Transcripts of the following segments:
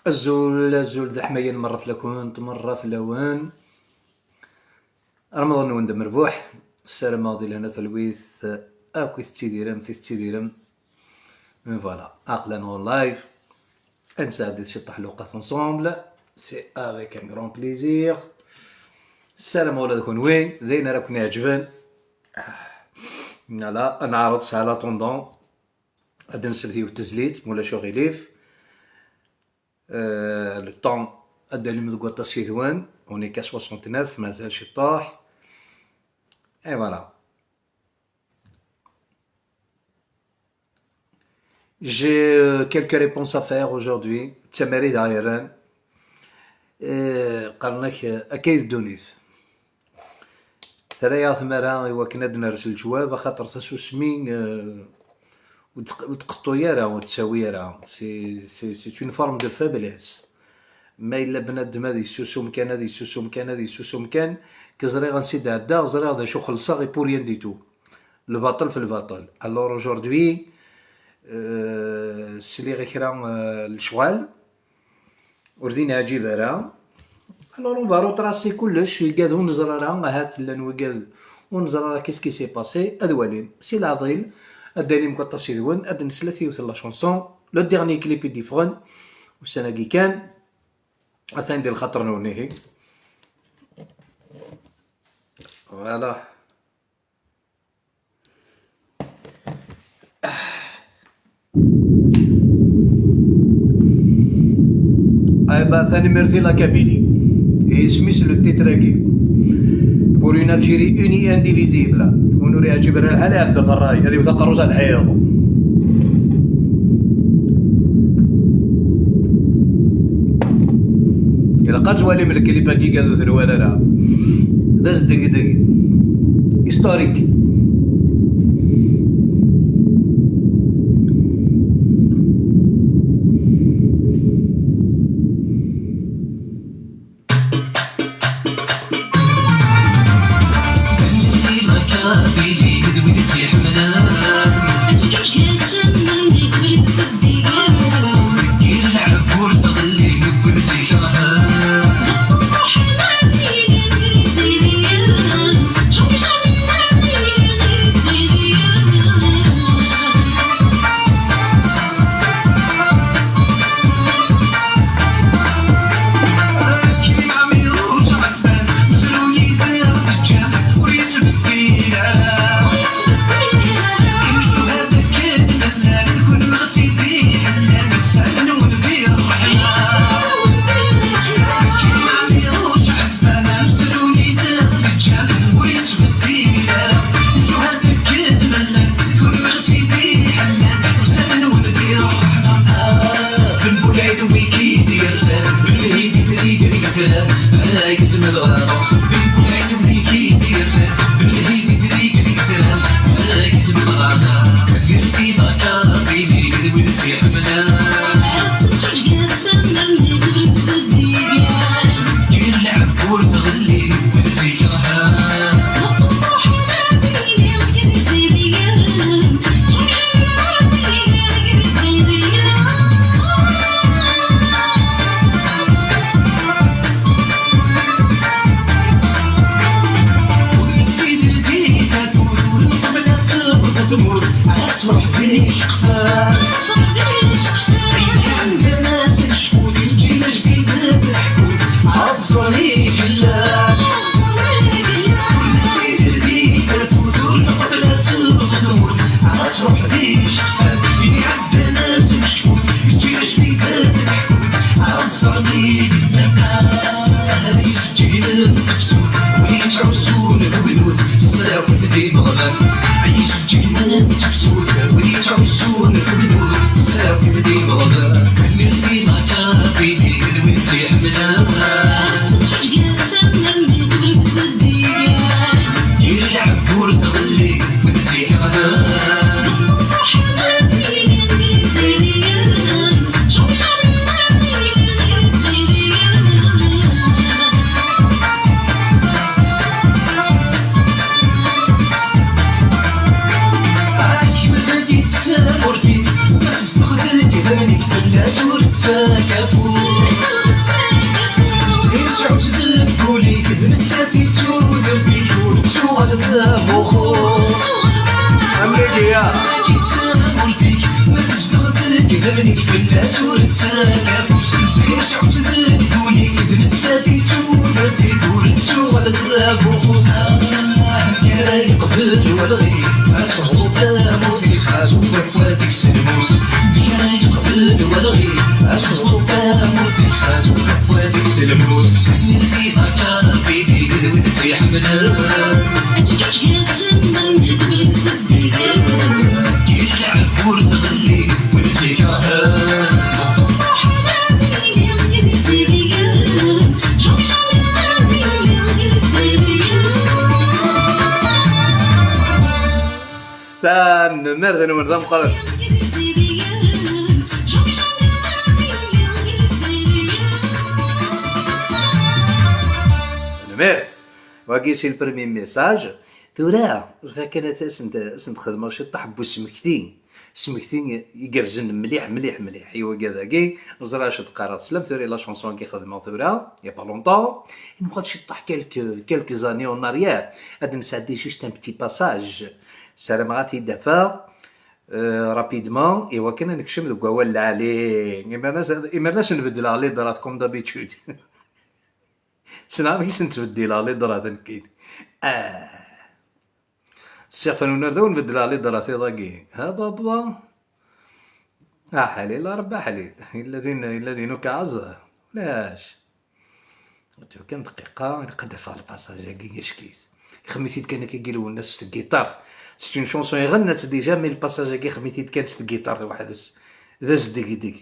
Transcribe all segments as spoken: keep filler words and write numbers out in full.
Azul, azul d aḥmayan merra fell-akent, merra fell-awen. Ramaḍan-nwen d amerbuḥ. Ssarameɣ di lehna talwit akk i tettidirem, i tettidirem. Voilà, aql-aneɣ en live. Ad nesɛeddi ciṭṭaḥ lewqat ensemble. C'est avec un grand plaisir. Ssarameɣ ula d kenwi d ayen ara ken-iɛeǧben. Voilà, ad neɛreḍ s en attendant. Ad d-nsel yiwet tezlit, ma ulac uɣilif. Euh, le temps ad d-alim deg waṭas yid-wen. On est qu'à soixante-neuf, mazal ciṭṭaḥ. Et voilà. J'ai, euh, quelques réponses à faire aujourd'hui. D tamarit ara yerren. Eh, qqaren-ak, eh, akka i d ddunit. Terra-yaɣ tmara i wakken ad d-nerres leǧwab, axaṭer tasusmi, eh, ur d-, ur d-tqeṭṭu ara, ur d-tawi ara. C'est, c'est, c'est une forme de faiblesse. Ma yella bnadem ad yessusum kan, ad yessusum kan, ad yessusum kan, ke ẓriɣ ansi d-ɛeddaɣ, ẓriɣ d acu xellṣeɣ, et pour rien du tout. Lbaṭel f lbaṭel. Alors aujourd'hui, euh, sliɣ i kra, euh, lecɣal, ur d-inɛǧib ara. Alors on va retracer kullec, igad ur neẓra ara, ahat llan wigad ur neẓra ara qu'est-ce qui s'est passé, ad walin. Si leɛḍil, ad d-alim deg waṭas yid-wen, ad d-neslet yiwet n la chanson, le dernier clip i d-yeffɣen, ussan-agi kan, atan di lxaṭer-nwen ihi. Voilà. Eh ben, tanemmirt i la Kabylie. Isem-is le titre-agi. Pour une Algérie unie et indivisible. Win ur iɛǧib ara lḥal, iɛedda-t ṛṛay. Ad iwet aqerru-s ar lḥiḍ. Ilaq ad twalim lklip-agi, kan ur t-nwala ara. D azdegdeg historique. Fell-as ur nettarra afus, d tincɛuct d dduni, d nettat i d tudert-ik, ur nettuɣal d abuxus. Ah, kra yeqbel walɣi, ad teɣḍu tamurt-ik, xas ur tafwa deg-s lmus. Kra yeqbel walɣi, ad teɣḍu tamurt-ik, xas ur tafwa deg-s lmus. Nitni d akarabidi, d wid tt-iḥemmlen. Ad teǧǧuǧ gar tmar, d wid tt-iddiden. Ilɛeb ur tɣelli, wid tt-ikerhen. Tanemmirt-nwen tameqqrant. Tanemmirt. Wagi c'est le premier message. Tura bɣiɣ kan ad asen-d-xedmeɣ ciṭṭaḥ n usmekti. Smekti igerrzen mliḥ, mliḥ, mliḥ i wagad-agi. Ẓriɣ acu d-qqareɣ. Teslam tura i la chanson-agi xedmeɣ tura, il y a pas longtemps. Nmuqel ciṭṭaḥ quelques, quelques années en arrière. Ad d-nesɛeddi juste un petit passage. Ssarameɣ ad t-id-afeɣ, euh, rapidement, i wakken ad nekcem deg wawal lɛali. Imiren ad s-, imiren ad sen-beddleɣ les draps comme d'habitude. Ssneɣ amek i sen-ttbeddileɣ les draps nekkini. Ah. Ssiɣ Fanun ar d awen-beddleɣ les draps tiḍ-agi. Ha baba. Ah ḥalil, a Rebbi ḥalil. Yella din, yella din ukaɛeẓ. Ulac. Ǧew kan dqiqa, ilaq ad d-afeɣ le passage-agi acek-it. Ixemmem-it-id kan akka deg Lwennas s tgiṭart. C'est une chanson iɣenna-tt déjà, mais le passage-agi ixemmem-it-id kan s tgiṭart weḥd-s. D azdegdeg.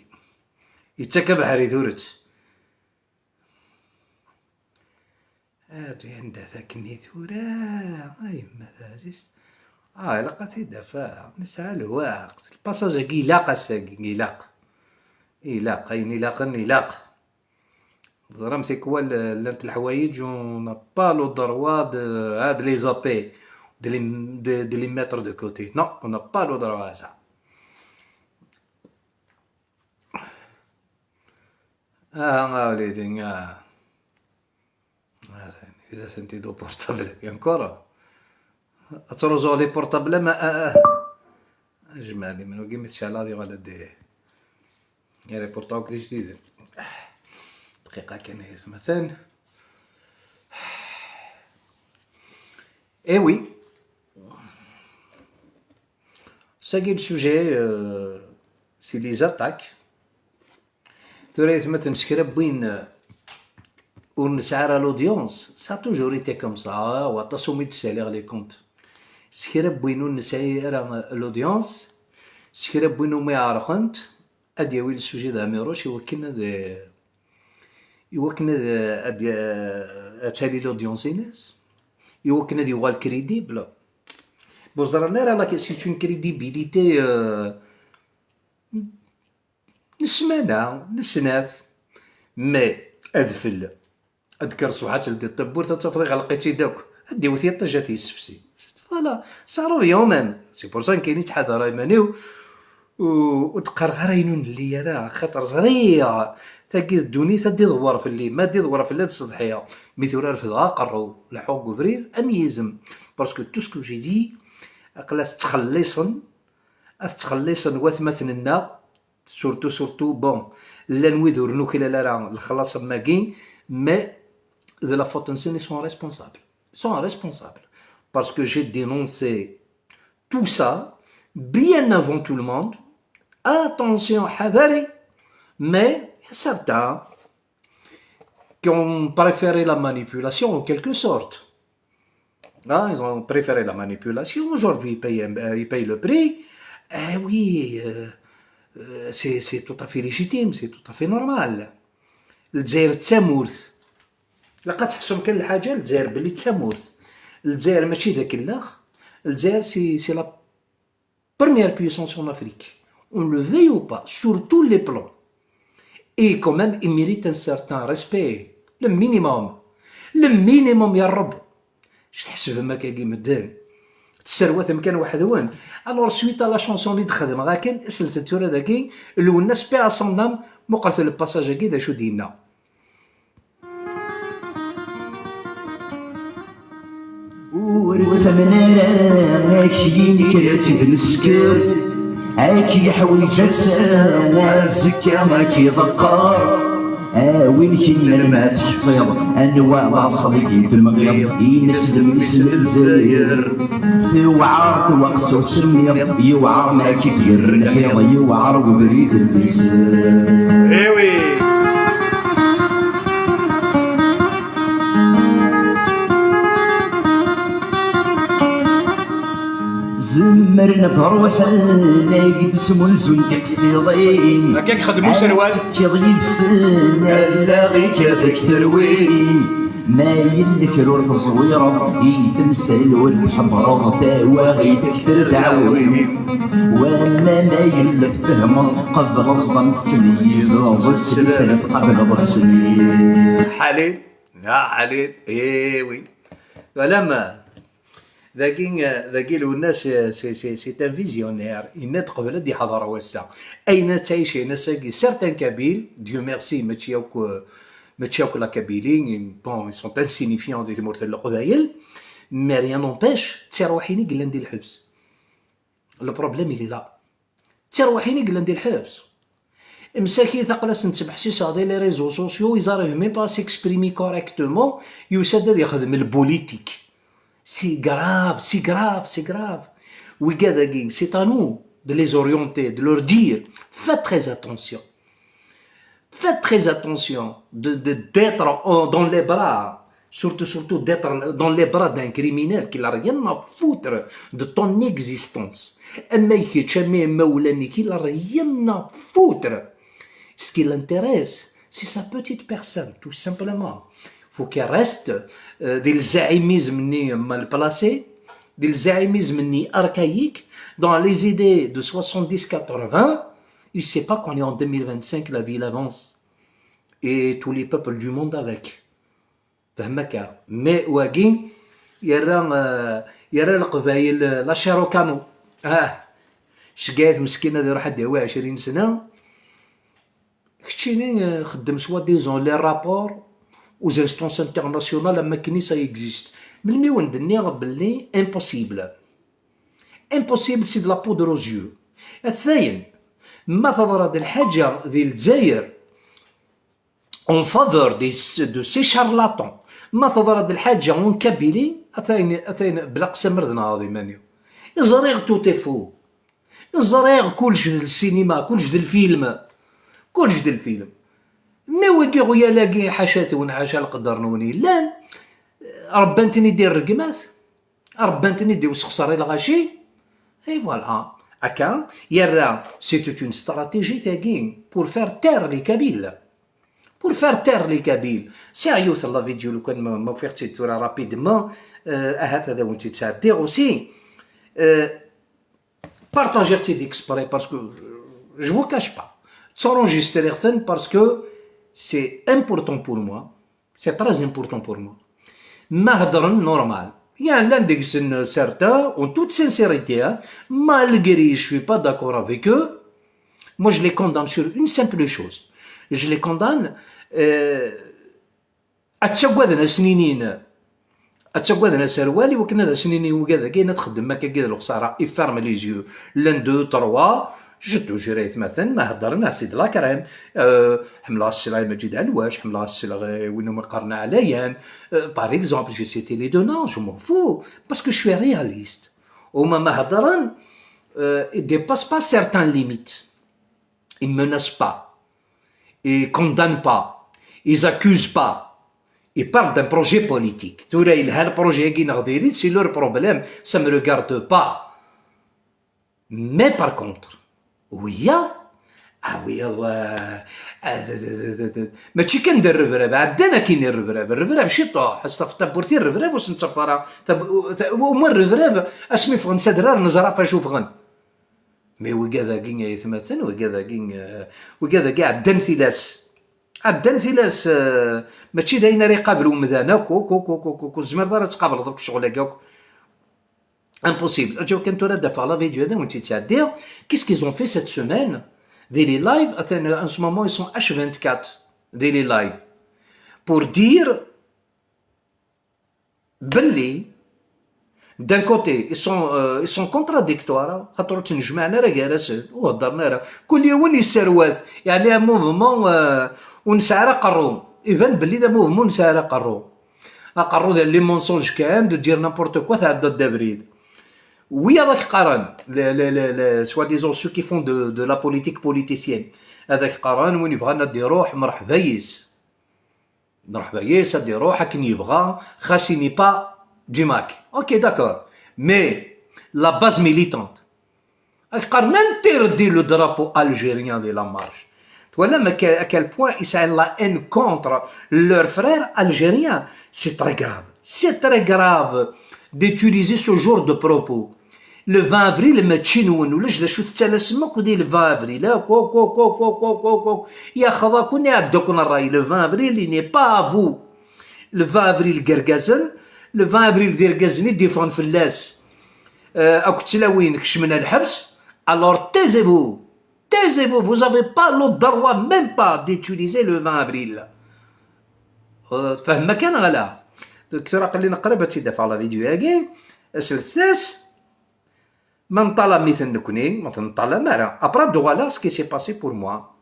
Yettak abeḥri turet. Anda-t akken i tura, a yemma taɛzizt? Ah, ilaq ad t-id-afeɣ. Nesɛa lweqt. Le passage-agi ilaq ass-agi, ilaq. Ilaq, ayen ilaqen, ilaq. Teẓram, tikwal, euh, llant leḥwayeǧ, on n'a pas le droit de, ah, de les zapper, de les, de, de les mettre de côté. Non, on n'a pas le droit à ça. Ah, ah, les, les, ah. Ah, ils ont senti le portable, et encore. Ad truẓuɣ les portables, ma, ah, ah. Jmaɛli, من وقي متشعل هذه ولا دي. يا les portables جديدين. دقيقة كان هي مثلا. Eh oui. Sagi le sujet, euh, c'est les attaques. Tura yetmaten s kra n win, euh, ur nesɛi ara l'audience, ça a toujours été comme ça, ah, waṭas umi d-ssaliɣ les comptes. S kra n win ur nesɛi ara, euh, l'audience, s kra n win umi ɛerqent, ad yawi le sujet d amiruc i wakken ad, euh, i wakken ad, ad, ad tali l'audience-ines, i wakken ad yuɣal crédible. Bon, ẓran ara, la, c'est une crédibilité, euh, n ssmana, n snat, mais adfel, ad d-kker ṣṣbeḥ, ad teldiḍ tawwurt, ad tafeḍ iɣleq-itt-id akk, ad d-iwet yiṭij, ad t-yessefsi. Voilà, ça revient au même. C'est pour ça nekk yettḥadar iman-iw. Ur, ur d-qqareɣ ara ayen ur nelli ara, axaṭer ẓriɣ tagi d ddunit ad d-iḍwer fell-i, ma ad d-iḍwer fell-i ad sseḍḥiɣ. Mi tura refdeɣ aqerru, leḥḥuɣ deg ubrid am yizem. Parce que tout ce que j'ai dit, aql-a tettxelliṣen, ad tettxelliṣen watmaten-nneɣ, surtout, surtout, bon, llan wid ur nuklal ara lexlaṣ am wagi, mais de la faute-nsen, ils sont responsables. Ils sont responsables. Parce que j'ai dénoncé tout ça, bien avant tout le monde. Attention, حذري. Mais il y a certains qui ont préféré la manipulation en quelque sorte. Hein, ils ont préféré la manipulation. Aujourd'hui, ils payent, un- euh, ils payent le prix. Eh oui, euh, euh, c'est, c'est tout à fait légitime, c'est tout à fait normal. Lezzayer d tamurt. Ilaq ad teḥsum kan lḥaǧa, Lezzayer belli d tamurt. Lezzayer mačči d akellax. Lezzayer, c'est, c'est la première puissance en Afrique. On le veuille ou pas, sur tous les plans. Et quand même, il mérite un certain respect. Le minimum. Le minimum, ya Rab. Acu tḥesbem akkagi medden? Tesserwatem kan weḥd-wen. Alors, suite à la chanson i d-xedmeɣ akken, slet tura dagi, Lwennas, paix à son âme, muqlet le passage-agi d acu d-yenna. Ur ttamen ara akli, nekker ad tt-id-nesker. Ad k-yeḥwiǧ ass-a, azekka ad k-iḍeqqer. A win kennem ad teḥṣiḍ, anwa laṣel i d-temɣiḍ, ines d mmi-s n Lezzayer. Tewɛer twaqqsa usemmiḍ, yewɛer ma k-id-yerr lḥiḍ, yewɛer webrid n liser. Eh oui. Zemren ad ruḥen ad k-d-smunzun tiqsiḍin. Akka i ixeddem userwal. Ad tekkiḍ yid-sen allaɣ-ik ad k-terwin. Ma yella kra ur teẓwireḍ, i temsal ur tḥebbreḍ, tawaɣit ad k-terr tɛawin. Wamma ma yella tfehmeḍ, qebleḍ-tt, am tettmeyyizeḍ, s liser tqableḍ snin. Ḥalil, neɣ Ḥalil, eh oui. Voilà ma. Dagi, dagi Lwennas, c'est, c'est, c'est un visionnaire. Yenna-d qbel ad d-iḥḍer wass-a. Ayen ad ttɛicin ass-agi certains Kabyles, Dieu merci, mačči akk, mačči akk la Kabylie, bon, ils sont insignifiants di tmurt n Leqbayel, mais rien n'empêche, d tirwiḥin i yellan di lḥebs. Le problème, il est là. D tirwiḥin i yellan di lḥebs. Msakit aql-as nettbeḥsiseɣ di les réseaux sociaux, ils arrivent même pas à s'exprimer correctement, yusa-d ad yexdem le politique. C'est grave, c'est grave, c'est grave. Wigad-agi, c'est à nous de les orienter, de leur dire, faites très attention. Faites très attention de, de, d'être en, dans les bras, surtout, surtout d'être dans les bras d'un criminel qui n'a rien à foutre de ton existence. Ama kečč, ama imawlan-ik, il a rien à foutre. Ce qui l'intéresse, c'est sa petite personne, tout simplement. Faut qu'il reste, euh, di lzaïmisme-nni mal placé, di lzaïmisme-nni archaïque, dans les idées de soixante-dix quatre-vingts, il sait pas qu'on est en deux mille vingt-cinq, la vie elle avance. Et tous les peuples du monde avec. Fehmek-aɣ. Mais wagi, yerra, euh, yerra Leqbayel, euh, la chair au canon. Ah, ceggeɛ-it meskin ad iruḥ ad d-yawi ɛecrin sna. Keččini, euh, xeddem soi-disant les rapports aux instances internationales am wakken ça existe. Melmi wen-d-nniɣ belli impossible. Impossible, c'est de la poudre aux yeux. Atan, ma teḍra-d lḥaǧa di Lezzayer en faveur des, de ces charlatans, ma teḍra-d lḥaǧa en Kabylie, atan, atan, bla qsamer d nɛaḍ iman-iw. Ẓriɣ tout est faux. Ẓriɣ kullec d lsinima, kullec d lfilm. Kullec d lfilm. Mais wigi ɣyal-agi, ḥaca-twen, ḥaca leqder-nwen yellan, rebban-ten-id i rregmat. Rebban-ten-id i usexṣer i lɣaci. Et voilà. Akka, yerra, c'est toute une stratégie tagi pour faire taire les Kabyles. Pour faire taire les Kabyles. Sɛiɣ yiwet n la vidéo, lukan ma, ma ufiɣ-tt-id tura rapidement, euh, ahat ad awen-tt-id-sɛeddiɣ aussi. Euh, Partagiɣ-tt-id exprès parce que, euh, je vous cache pas. Ttṛenjistriɣ-ten parce que c'est important pour moi. C'est très important pour moi. Ma heddren normal. Yeɛni llan deg-sen certains, en toute sincérité, hein, malgré je suis pas d'accord avec eux, moi je les condamne sur une simple chose. Je les condamne, euh, ad ttaggaden ad sen-inin, ad ttaggaden aserwal i wakken ad sen-inin wigad-agi ad txeddem akkagi d lexsara, ils ferment les yeux. Llan deux, trois, je te jure, aytmaten, ma heddren, ah, c'est de la crème. Euh, ḥemmleɣ ass-a Maǧid Ɛelwac, ḥemmleɣ ass-a, euh, win umi qqaren Ɛlayan. Euh, par exemple, j'ai cité les deux noms, je m'en fous, parce que je suis réaliste. Huma ma heddren, euh, ils dépassent pas certaines limites. Ils menacent pas. Ils condamnent pas. Ils accusent pas. Ils parlent d'un projet politique. Tura yelha le projet-agi neɣ diri-t, c'est leur problème. Ça me regarde pas. Mais par contre, wiyaḍ, ah, wiyaḍ, euh, euh, mačči kan d rrebrab, ɛeddan akkin i rrebrab. Rrebrab ciṭuḥ, ad s-tafeḍ tawwurt i rrebrab, ur sen-ttafeḍ ara tab-, ta-, uma rrebrab, asmi ffɣen s adrar, neẓra ɣef acu ffɣen. Mais wigad-agi, ay atmaten, wigad-agi, euh, wigad-agi ɛeddan tilas. Ɛeddan tilas, euh, mačči d ayen ara iqabel umdan akk, akk, akk, akk, akk, akk, ur tezmireḍ ara ad tqableḍ akk ccɣel-agi akk. Impossible. Aǧaw kan tura ad d-afeɣ la vidéo ad awen-tt-id-sɛeddiɣ. Qu'est-ce qu'ils ont fait cette semaine? Des les lives, atan, en ce moment, ils sont H vingt-quatre, des les lives. Pour dire, belli D'un côté, ils sont, euh, ils sont contradictoires, hein. Xaṭer ur ttnejmaɛen ara gar-asen, ur heddren ara. Kul yiwen yesserwat, yeɛni un mouvement, euh, ur nesɛi ara aqerru. Iban belli d un mouvement ur nesɛi ara aqerru. Aqerru d les mensonges kan, de dire n'importe quoi, tɛeddaḍ-d abrid. Wiyaḍ ad k-qqaren, les, les, les, les, soi-disant ceux qui font de, de la politique politicienne, ad k-qqaren win yebɣan ad d-iruḥ, mreḥba yis. Mreḥba yis, ad d-iruḥ akken yebɣa, xas il n'est pas du MAK. Ok, d'accord. Mais la base militante, ad k-qqaren interdit le drapeau algérien de la marche. Twalam à quel, à quel point ils sont la haine contre leurs frères algériens. C'est très grave. C'est très grave d'utiliser ce genre de propos. Le vingt avril, mačči nwen, ulac d acu tettalasem akk di le vingt avril, akk, akk, akk, akk, akk, akk, akk, akk, yaxḍa-ken, iɛedda-ken ṛṛay, le vingt avril, il n'est pas à vous. Le vingt avril d irgazen, le vingt avril d irgazen i d-iffɣen fell-as, euh, akked tlawin kecmen ɣer lḥebs, alors taisez-vous, taisez-vous, vous avez pas le droit même pas d'utiliser le vingt avril. Euh, tfehmem kan ɣala. Donc, tura aql-i qrib ad tt-id-afeɣ la vidéo-agi, aseltet-as, ma nṭalam-iten nekni, ma tenṭalam ara. Après, ad d-uɣaleɣ ce qui s'est passé pour moi.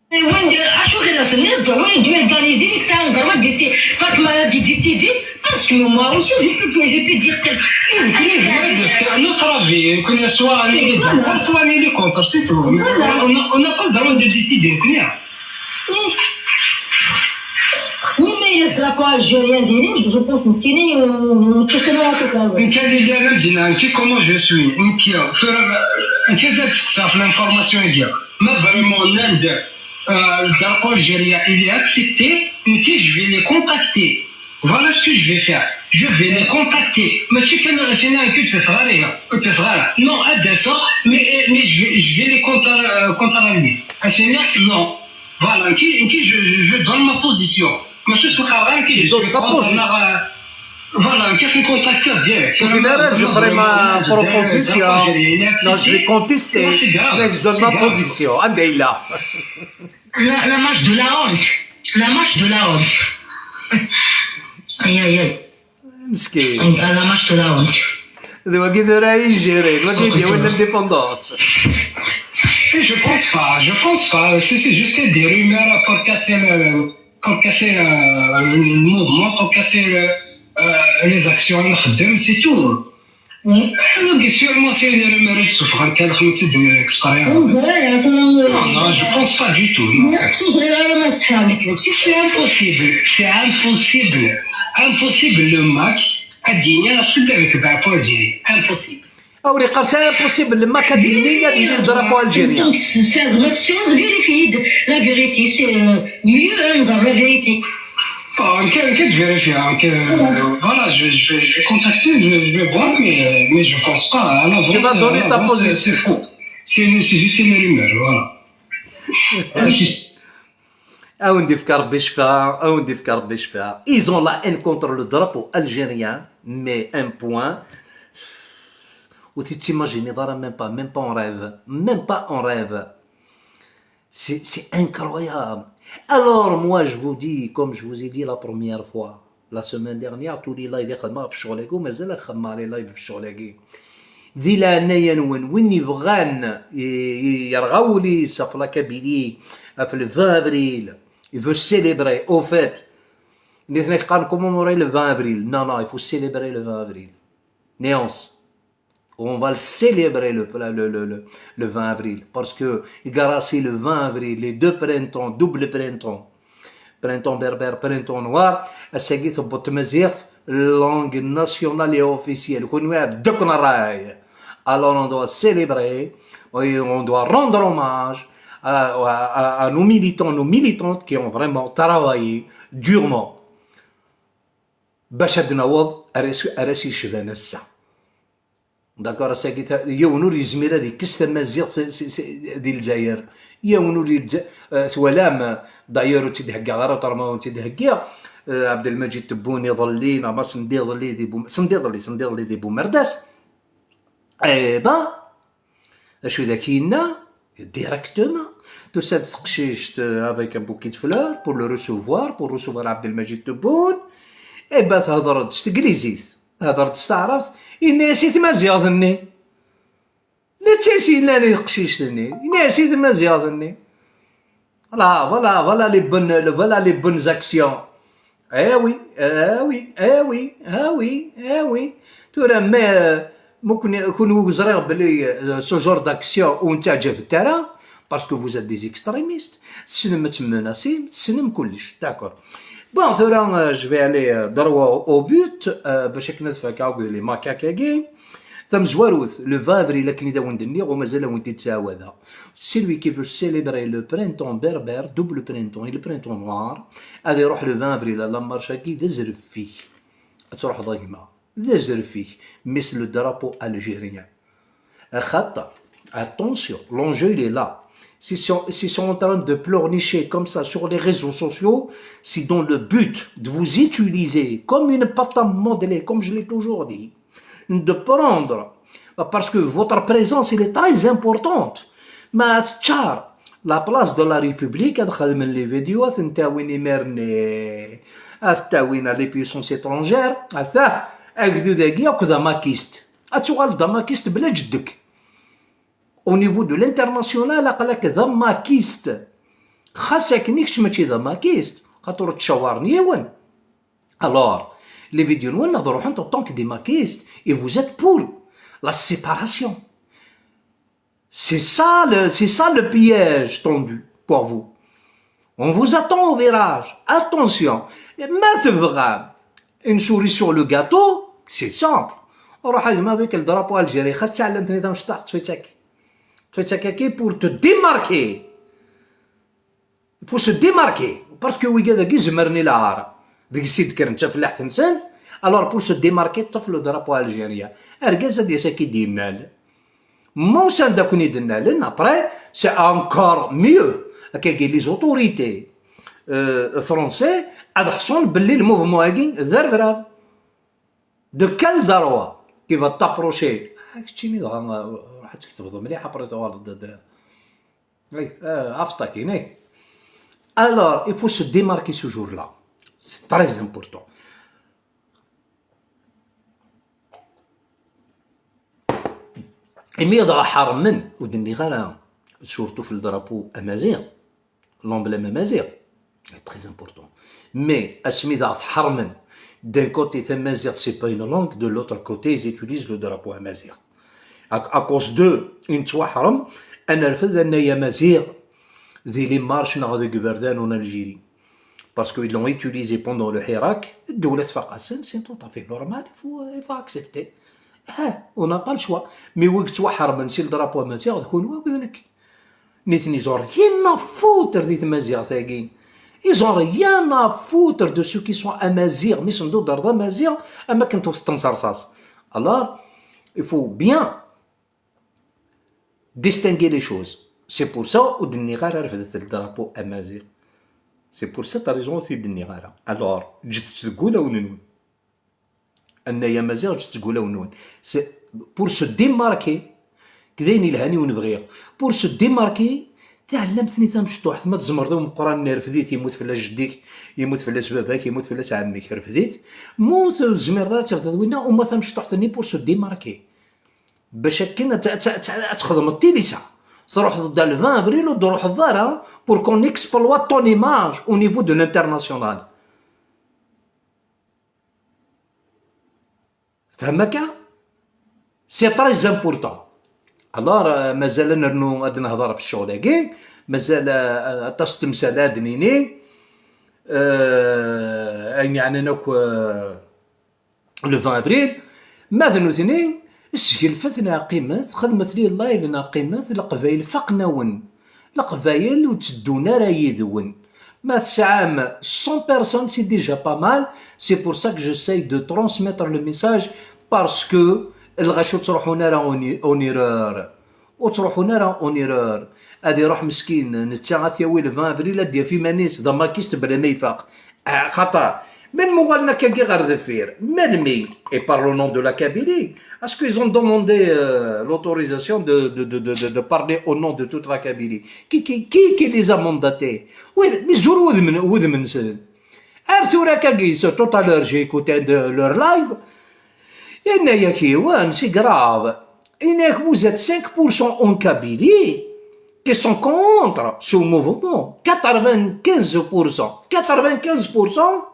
Win acu ɣilas-nni, win d-organizin i yesɛan ddrewa disi, pas ma di décider, parce que moi aussi je peux, je peux dire quelque chose. Notre avis, que soit on est d'accord, soit on est contre, c'est tout. On n'a on n'a pas le droit de décider, كنا. Oui, mais le drapeau algérien, je pense que c'est une question. Une quelle idée, comment je suis, une qui a fait, une qui a fait l'information, mais vraiment, l'Inde, euh, le drapeau algérien, il est accepté, et que je vais les contacter. Voilà ce que je vais faire. Je vais les contacter. Mais tu peux me renseigner un peu de ce soir, hein, de ce soir. Non, à deux ans, mais, mais je vais, je vais les contra-, euh, contrarier. Ingénieur, non. Voilà, qui, qui je, je, je donne ma position. Mais ce sera vrai que je suis contre, euh, voilà, qui fait contacter direct. Donc, là, je ferai ma proposition. Non, je vais contester. Là, je donne ma position. Andéla. La, la marche de la honte. La marche de la honte. Aïe, aïe, aïe. Meskin. La marche de la honte. D wagi d ura i gérer, d wagi i d-yawin l'indépendance. Je pense pas, je pense pas. Si c'est juste des rumeurs pour casser le, pour casser, euh, le mouvement, pour casser le, euh, les actions, c'est tout. Oui. Alors que sûrement, c'est une rumeur de souffrance, qu'elle a fait de l'expérience. Non, non, je pense pas du tout, non. C'est impossible, c'est impossible, impossible le MAK ad d-yini aṣṣeddam deg drapeau algérien. Impossible. Aw, ur iqqar ara impossible, le MAK ad d-yini ad yili le drapeau algérien. Donc, c'est une action vérifiée, la vérité, c'est, euh, mieux, hein, la vérité. Bon, on peut, on peut vérifier, hein, que, euh, voilà, je, je vais, je vais contacter, je, je vais voir, mais, euh, mais je pense pas, hein, à l'avance, tu vas donner ta position. C'est faux. C'est une, c'est juste une rumeur, voilà. Ah, si. Awen d-ifk Rebbi ccfa, awen d-ifk Rebbi ccfa. Ils ont la haine contre le drapeau algérien, mais un point. Ur t-id-timaginiḍ ara, même pas, même pas en rêve, même pas en rêve. C'est, c'est incroyable. Alors, moi, je vous dis, comme je vous ai dit la première fois, la semaine dernière, tous les lives i xedmeɣ ɣef ccɣel-agi, u mazal ad xedmeɣ les lives ɣef ccɣel-agi. Di leɛnaya-nwen, win yebɣan i, i yerɣa wul-is ɣef la Kabylie, ɣef le vingt avril, il veut célébrer. Au fait, nitni qqaren commémorer le vingt avril. Non, non, il faut célébrer le vingt avril. Néance. On va le célébrer le, le, le, le, le, le vingt avril. Parce que grâce le vingt avril, les deux printemps, double printemps, printemps berbère, printemps noir, ass-agi tewweḍ tmaziɣt, langue nationale et officielle. Kunwi ɛedda-ken ṛṛay. Alors on doit célébrer, et on doit rendre hommage à, à, à, à nos militants, nos militantes qui ont vraiment travaillé durement. Bac ad naweḍ ar as-, ar as yecban ass-a. D'accord, ass-agi ta-, yiwen ur yezmir ad yekkes tamaziɣt s-, s-, s-, di Lezzayer. Yiwen ur yedz-, eh, twalam, eh, d'ailleurs ur tt-id-heggaɣ ara, ṭerma ur tt-id-heggiɣ, eh, Ɛebdelmajid Tebboune iḍelli, neɣ ma sendiḍelli di Bum-, sendiḍelli, sendiḍelli di Bumerdas. Eh ben, acu d ak yenna? Directement. Tusa-d teqcict, euh, avec un bouquet de fleurs pour le recevoir, pour recevoir Abdelmajid Tebboune. Eh ben, thedreḍ s teglizit, thedreḍ s taɛrabt, yenna-yas i tmaziɣt-nni. Netta i s-yennan i teqcict-nni, yenna-yas i tmaziɣt-nni. Voilà, voilà, voilà les bonnes, voilà les bonnes actions. Eh oui, eh oui, eh oui, eh oui, eh oui. Tura, mais, euh, mu kun-, kunwi ur ẓriɣ belli, euh, ce genre d'action ur wen-teɛǧabet ara, parce que vous êtes des extrémistes. Tessnem ad temmenacim, tessnem kullec, d'accord. Bon, tura, euh, je vais aller, euh, droit au but, euh, bac akken ad fakeɣ akked les macaques-agi. Tamezwarut, le vingt avril, akken i d awen-d-nniɣ, u mazal awen-t-id-ttɛawadeɣ. Celui qui veut célébrer le printemps berbère, double printemps et le printemps noir, ad iruḥ le vingt avril à la marche-agi, d azref-ik. Ad truḥeḍ a gma. D azref-ik. Mais le drapeau algérien. Axaṭer, attention, l'enjeu, il est là. S'ils sont, s'ils sont en train de pleurnicher comme ça sur les réseaux sociaux, c'est dans le but de vous utiliser comme une pâte à modeler, comme je l'ai toujours dit, de prendre, parce que votre présence, elle est très importante. Ma tchar, la place de la République, ad xedmen les vidéos, ad ten-tawin imir-nni, ad tawin à les puissances étrangères, ata, agdud-agi akk d amakist. Ad tuɣaleḍ d amakist bla ǧeddek. Au niveau de l'international, aql-ak d amakist. Xas akken i kečč mačči d amakist, xaṭer ur ttcawaren yiwen. Alors, les vidéos-nwen ad ruḥent en tant que des makistes et vous êtes pour la séparation. C'est ça le, c'est ça le piège tendu pour vous. On vous attend au virage. Attention. Ma tebɣam une cerise sur le gâteau, c'est simple. Ruḥ a gma avec le drapeau algérien. Xas d taɛellamt-nni tamecṭuḥt, ṭṭef-itt akka. Ṭṭef-itt akka pour te démarquer. Il faut se démarquer, parce que wigad-agi zemren i lɛar. Deg-s i d-kkren d tafellaḥt-nsen. Alors, pour se démarquer, ṭṭef le drapeau algérien. Argaz ad d-yas ad k-id-yennal. Ma usan-d ad ken-id-nnalen, après, c'est encore mieux. Akkagi, les autorités, euh, français, ad ḥṣun belli le mouvement-agi d arebrab. De quel droit qui va t'approcher? Ah, keččini dɣa, euh, ruḥ ad tketbeḍ mliḥ, après tuɣaleḍ d, d, oui, euh, afṭakin, eh. Alors, il faut se démarquer ce jour-là. C'est très important. Imi dɣa ḥermen, ur d-nniɣ ara, surtout fi le drapeau amaziɣ, l'emblème amaziɣ, c'est très important. Mais asmi daɣ tḥermen, d'un côté tamaziɣt, c'est pas une langue, de l'autre côté, ils utilisent le drapeau amaziɣ. À, à cause d'eux, i nettwaḥrem ad nerfed annay amaziɣ di les marches neɣ deg iberdan en Algérie. Parce qu'ils l'ont utilisé pendant le Hirak, ddula tfaq-asen, c'est tout à fait normal, il faut, il faut accepter. Ah, on n'a pas le choix. Mais wid yettwaḥermen si le drapeau amaziɣ, d kunwi akked nekk. Nitni, ils ont rien à foutre di tmaziɣt-agi. Ils ont rien à foutre de ceux qui sont amaziɣ. Mi sen-d-tuḍerḍ amaziɣ, am akken tewteḍ-ten s rrṣaṣ. Alors, il faut bien distinguer les choses. C'est pour ça ur d-nniɣ ara refdet le drapeau amaziɣ. C'est pour cette raison ur t-id-nniɣ ara. Alors, ǧǧet-tt deg wulawen-nwen. Annay amaziɣ, ǧǧet-t deg wulawen-nwen. C'est pour se démarquer, d ayen yelhan i wen-bɣiɣ. Pour se démarquer, taɛellamt-nni tamecṭuḥt, ma tzemreḍ i umeqqran-nni, refd-it, yemmut fell-as jeddi-k, yemmut fell-as baba-k, yemmut fell-as ɛemmi-k, refd-it. Ma ur tezmireḍ ara ad tafeḍ winna, uma tamecṭuḥt-nni pour se démarquer. Bac akken ad, ad, ad, ad txedmeḍ tilisa. Truḥeḍ-d le vingt avril, ur d-truḥeḍ ara pour qu'on exploite ton image au niveau de l'international. Tfehmem akka? C'est très important. Alors, euh, mazal ad nernu ad nehḍer ɣef ccɣel-agi, mazal, euh, aṭas n temsal ad d-nini, euh, ayen yeɛnan akk, euh, le vingt avril, ma d nutni, sgelfet neɣ qqimet, xedmet les lives neɣ qqimet, Leqbayel faqen-awen. Leqbayel ur tteddun ara yid-wen. Ma tesɛam cent personnes, c'est déjà pas mal. C'est pour ça que j'essaye de transmettre le message, parce que lɣaci ur ttruḥun ara en, en erreur. Ur ttruḥun ara en erreur. Ad iruḥ meskin, netta ad t-yawi le vingt avril, ad d-yaf iman-is d amakist bla ma ifaq. Ah, xaṭer, Melmi uɣalen akkagi ɣer deffir? Melmi? Et par le nom de la Kabylie. Est-ce qu'ils ont demandé euh, l'autorisation de, de, de, de, de, de parler au nom de toute la Kabylie? Qui, qui, qui, qui les a mandatés? Wid, mi zur wudem-, wudem-nsen. Ar tura akkagi, c'est tout à l'heure, j'ai écouté de leur live. Yenna-yak yiwen, c'est grave. Yenna-yak, vous êtes cinq pour cent en Kabylie qui sont contre ce mouvement. Quatre-vingt-quinze pour cent. Quatre-vingt-quinze pour cent.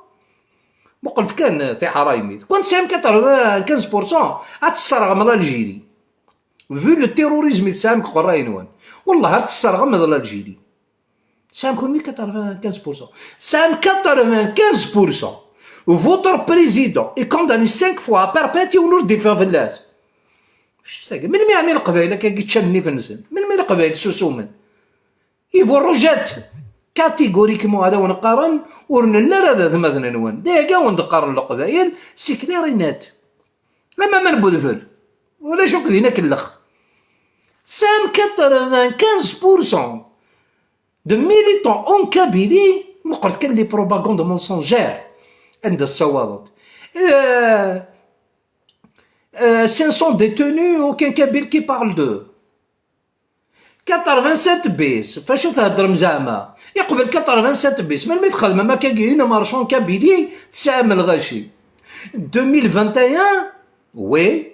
Muqlet kan tiḥraymit. Quand c'est quatre-vingt-quinze pour cent, ad tesserɣem l'Algérie. Vu le terrorisme i tesɛam deg uqerray-nwen, wallah ad tesserɣem l'Algérie. Tesɛam kunwi quatre-vingt-quinze pour cent. Tesɛam quatre-vingt-quinze pour cent. Votre président est condamné cinq fois à perpétuité, ur d-iffeɣ fell-as. Melmi ɛni Leqbayel akka i ččan nnif-nsen? Melmi Leqbayel susumen? Ils vous rejettent catégoriquement, ad awen-qqaren ur nelli ara d atmaten-nwen. D aya i awen-d-qqaren Leqbayel, c'est clair et net. Am aman n udfel, ulac akk din akellex. Tesɛam quatre-vingt-quinze pour cent de militants en Kabylie, meqqret kan les propagandes mensongères anda tessawaḍeḍ. Euh, euh, cinq cents détenus, aucun Kabyle qui parle d'eux. Quatre-vingt-sept bis, facu theddrem zeɛma? Iqbel quatre-vingt-sept bis, melmi txedmem akkagi une marche en Kabylie, tesɛam lɣaci. Deux mille vingt et un, oui,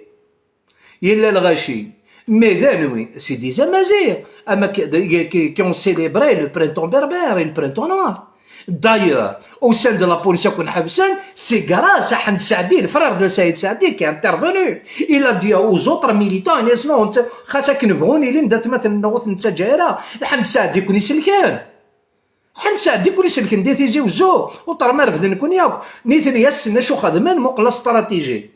yella lɣaci. Mais d anwi? C'est des Amaziɣ. Ama qui, qui, qui ont célébré le printemps berbère et le printemps noir. D'ailleurs, au sein de la police, akk n ḥebsen, c'est grâce à Ḥend Saɛdi, le frère de Saïd Saɛdi, qui est intervenu. Il a dit aux autres militants, yenna-yasen, xas akken bɣun ilin d atmaten-nneɣ ur ten-nettaǧǧa ara. Ḥend Saɛdi i ken-iselken. Ḥend Saɛdi i ken-iselken di Tizi Wezzu, ur teṛṛam ara bden-ken yakk. Nitni ass-n acu xedmen, muqel la stratégie.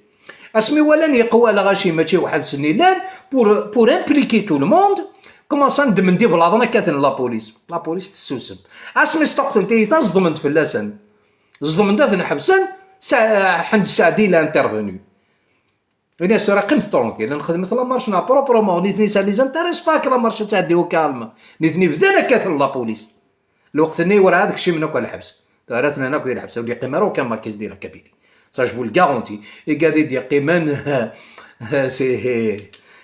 Asmi walan yeqwa lɣaci mačči weḥd-sen i llan, pour, pour impliquer tout le monde, commencen ddmen-d iblaḍen akka-ten la police. La police tessusem. Asmi sṭuqten tiyita, ẓedmen-d fell-asen. Ẓedmen-d ad ten-ḥebsen, Sa-, Ḥend Saɛdi il a intervenu. Ini-as tura qqimet tranquille, nxedmet la marche-nneɣ proprement, nitni ça les intéresse pas que la marche ad tɛeddi au calme. Nitni bdan akka-ten la police. Lweqt-nni werɛad kcimen akk ɣer lḥebs. Tura atnan akk di lḥebs, ur d-yeqqim ara aucun maquis di la Kabylie. Ça, je vous le garantis. Igad i d-yeqqimen, c'est,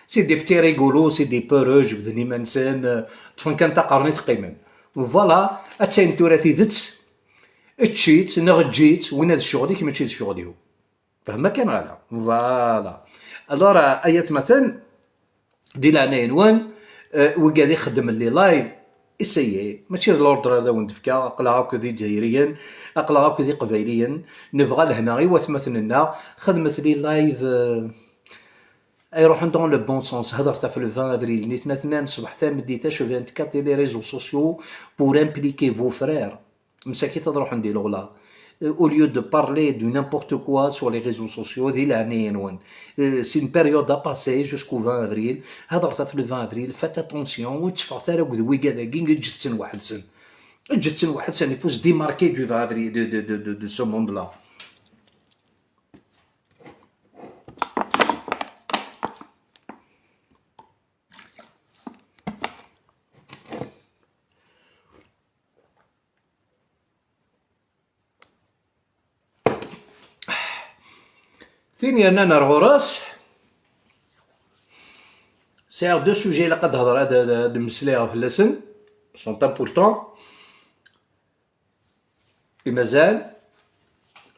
c'est des petits rigolos, c'est des peureux, jebden iman-nsen, ṭṭfen kan taqernit qqimen. Voilà, attan tura tidet, ečč-itt neɣ eǧǧ-itt, winna d ccɣel-ik, mačči d ccɣel-iw. Fehma kan ɣala. Voilà. Alors, euh, ay atmaten, di leɛnaya-nwen, euh, wigad ixeddmen les lives, essayez. Mačči d l'ordre ad awen-d-fkeɣ, aql-aɣ akk d Izzayriyen, aql-aɣ akk d Iqbayliyen, nebɣa lehna i watmaten-nneɣ, xedmet les lives, euh, ay ruḥen dans le bon sens. Hedret ɣef le vingt avril, nitni atnan ṣṣbeḥ tameddit, acu vingt-quatre, les réseaux sociaux pour impliquer vos frères. Msakit ad ruḥen di leɣla. Euh, au lieu de parler de n'importe quoi sur les réseaux sociaux, di leɛnaya-nwen. Euh, c'est une période à passer jusqu'au vingt avril. Hedret ɣef le vingt avril, faites attention, ur tteffɣet ara akked wigad-agi, eǧǧet-ten weḥd-sen. Eǧǧet-ten weḥd-sen, il faut se démarquer du vingt avril, de, de, de, de, de ce monde-là. Tin yernan ar ɣur-s, sɛiɣ deux sujets ilaq ad d-hedreɣ, ad, ad, ad mmeslayeɣ fell-asen, sont importants. I mazal,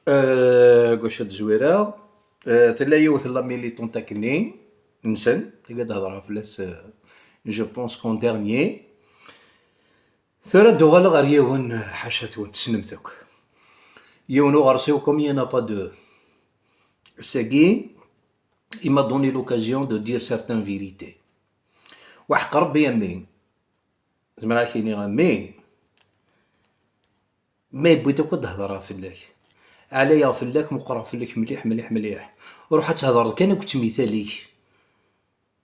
euh, gauche ad zwireɣ, euh, tella yiwet n la militante akkenni, nsen, i ad hedreɣ fell-as, euh, je pense qu'en dernier. Tura ad d-uɣaleɣ ɣer yiwen, ḥaca-twen, tessnem-t akk. Yiwen uɣersiw, comme il n'y en a pas deux. Ass-agi, il m'a donné l'occasion de dire certaines vérités. Waḥeq Rebbi a mmi. Zemreɣ ad k-iniɣ a mmi. Ma yewwi-d akk ad d-hedreɣ fell-ak. Ɛlayeɣ fell-ak, meqqreɣ fell-ak mliḥ, mliḥ, mliḥ. Ruḥ ad thedreḍ kan akked tmital-ik.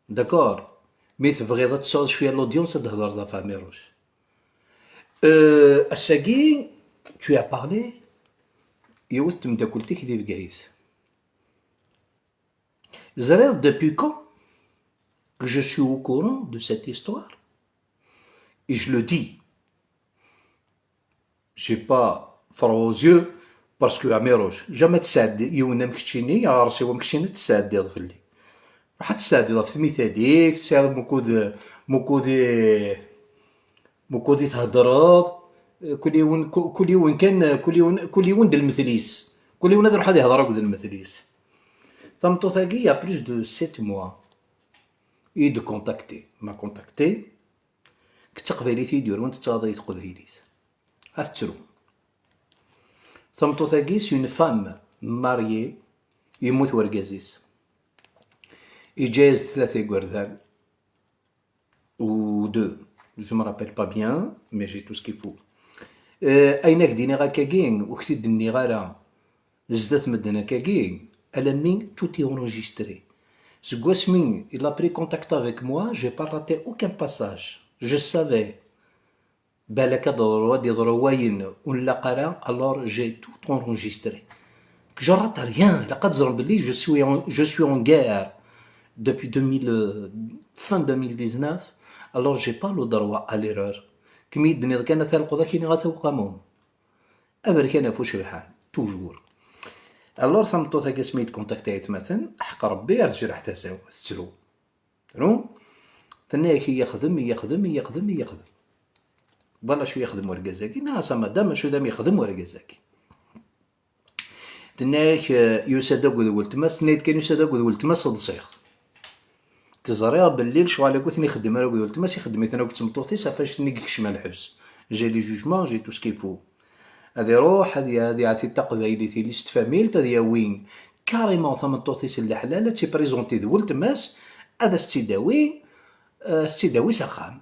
D'accord? Mi tebɣiḍ ad tesɛuḍ cwiya n l'audience, ad d-hedreḍ ɣef Ɛmiruc. Euh, ass-agi, tu as parlé, yiwet temdakkelt-ik di Bgayet. Ẓriɣ depuis quand que je suis au courant de cette histoire? Et je le dis, j'ai pas froid aux yeux, Parce que Amirouche, jamais tesɛeddi yiwen am keččini, aɣersiw am keččini tesɛeddiḍ fell-i. Ruḥ ad tesɛeddiḍ ɣef tmitalik, tesɛiḍ mukud, mukud, mukud i theddreḍ, kul yiwen, ku-, kul yiwen kan, kul yiwen, kul yiwen d lmetl-is. Kul yiwen ad iruḥ ad ihder akked lmetl-is. Tameṭṭut-agi, il y a plus de sept mois, i d-contacté, m'a contacté, deg taqbaylit i d-yurwen tettaɣaḍ i teqbaylit. Ad tettru. Tameṭṭut-agi, c'est une femme mariée, yemmut wergaz-is. Yeǧǧa-yas-d tlata igerdan, ou deux, je me rappelle pas bien, mais j'ai tout ce qu'il faut. Euh, ayen ak-d-iniɣ akkagi, ur k-t-id-nniɣ ara zdat medden akkagi, alammi tout est enregistré. Seg wasmi il a pris contact avec moi, j'ai pas raté aucun passage. Je savais. Balak ad d-yeḍru, ad d-yeḍru wayen ur nlaq ara, alors j'ai tout enregistré. Je rate rien, ilaq ad teẓrem belli je suis en, je suis en guerre depuis deux mille, euh, fin deux mille dix-neuf, alors j'ai pas le droit à l'erreur. Kem i d-tenniḍ kan ata lqeḍ ak-iniɣ ata uqamum. Aberkan ɣef ucebḥan, toujours. Alors tameṭṭut-agi asmi i d-contacté aytmaten, ḥeqq Rebbi ar tejreḥ tasa-w, tettru. Tru. Tenna-yak i yaxdem, i yaxdem, i yaxdem, i yaxdem. Voilà acu yexdem urgaz-agi, neɣ a madame acu d am yexdem urgaz-agi. Tenna-yak, eh, yusa-d akked weltma-s, tenna-yak kan yusa-d akked weltma-s ḍsiɣ. Ẓriɣ belli lecɣal-agi ur ten-ixeddem ara akked weltma-s, ixeddem-iten akked tmeṭṭut-is, ɣef wacu-nni i yekcem ɣer lḥebs. J'ai les jugements, j'ai tout ce qu'il faut. Ad iruḥ, ad ya-, ad iɛti taqbaylit i liste tfamilt, ad yawi carrément tameṭṭut-is n leḥlal, ad tt-iprésenter d weltma-s, ad as-tt-id-tawi, eh, ad as-tt-id-tawi s axxam.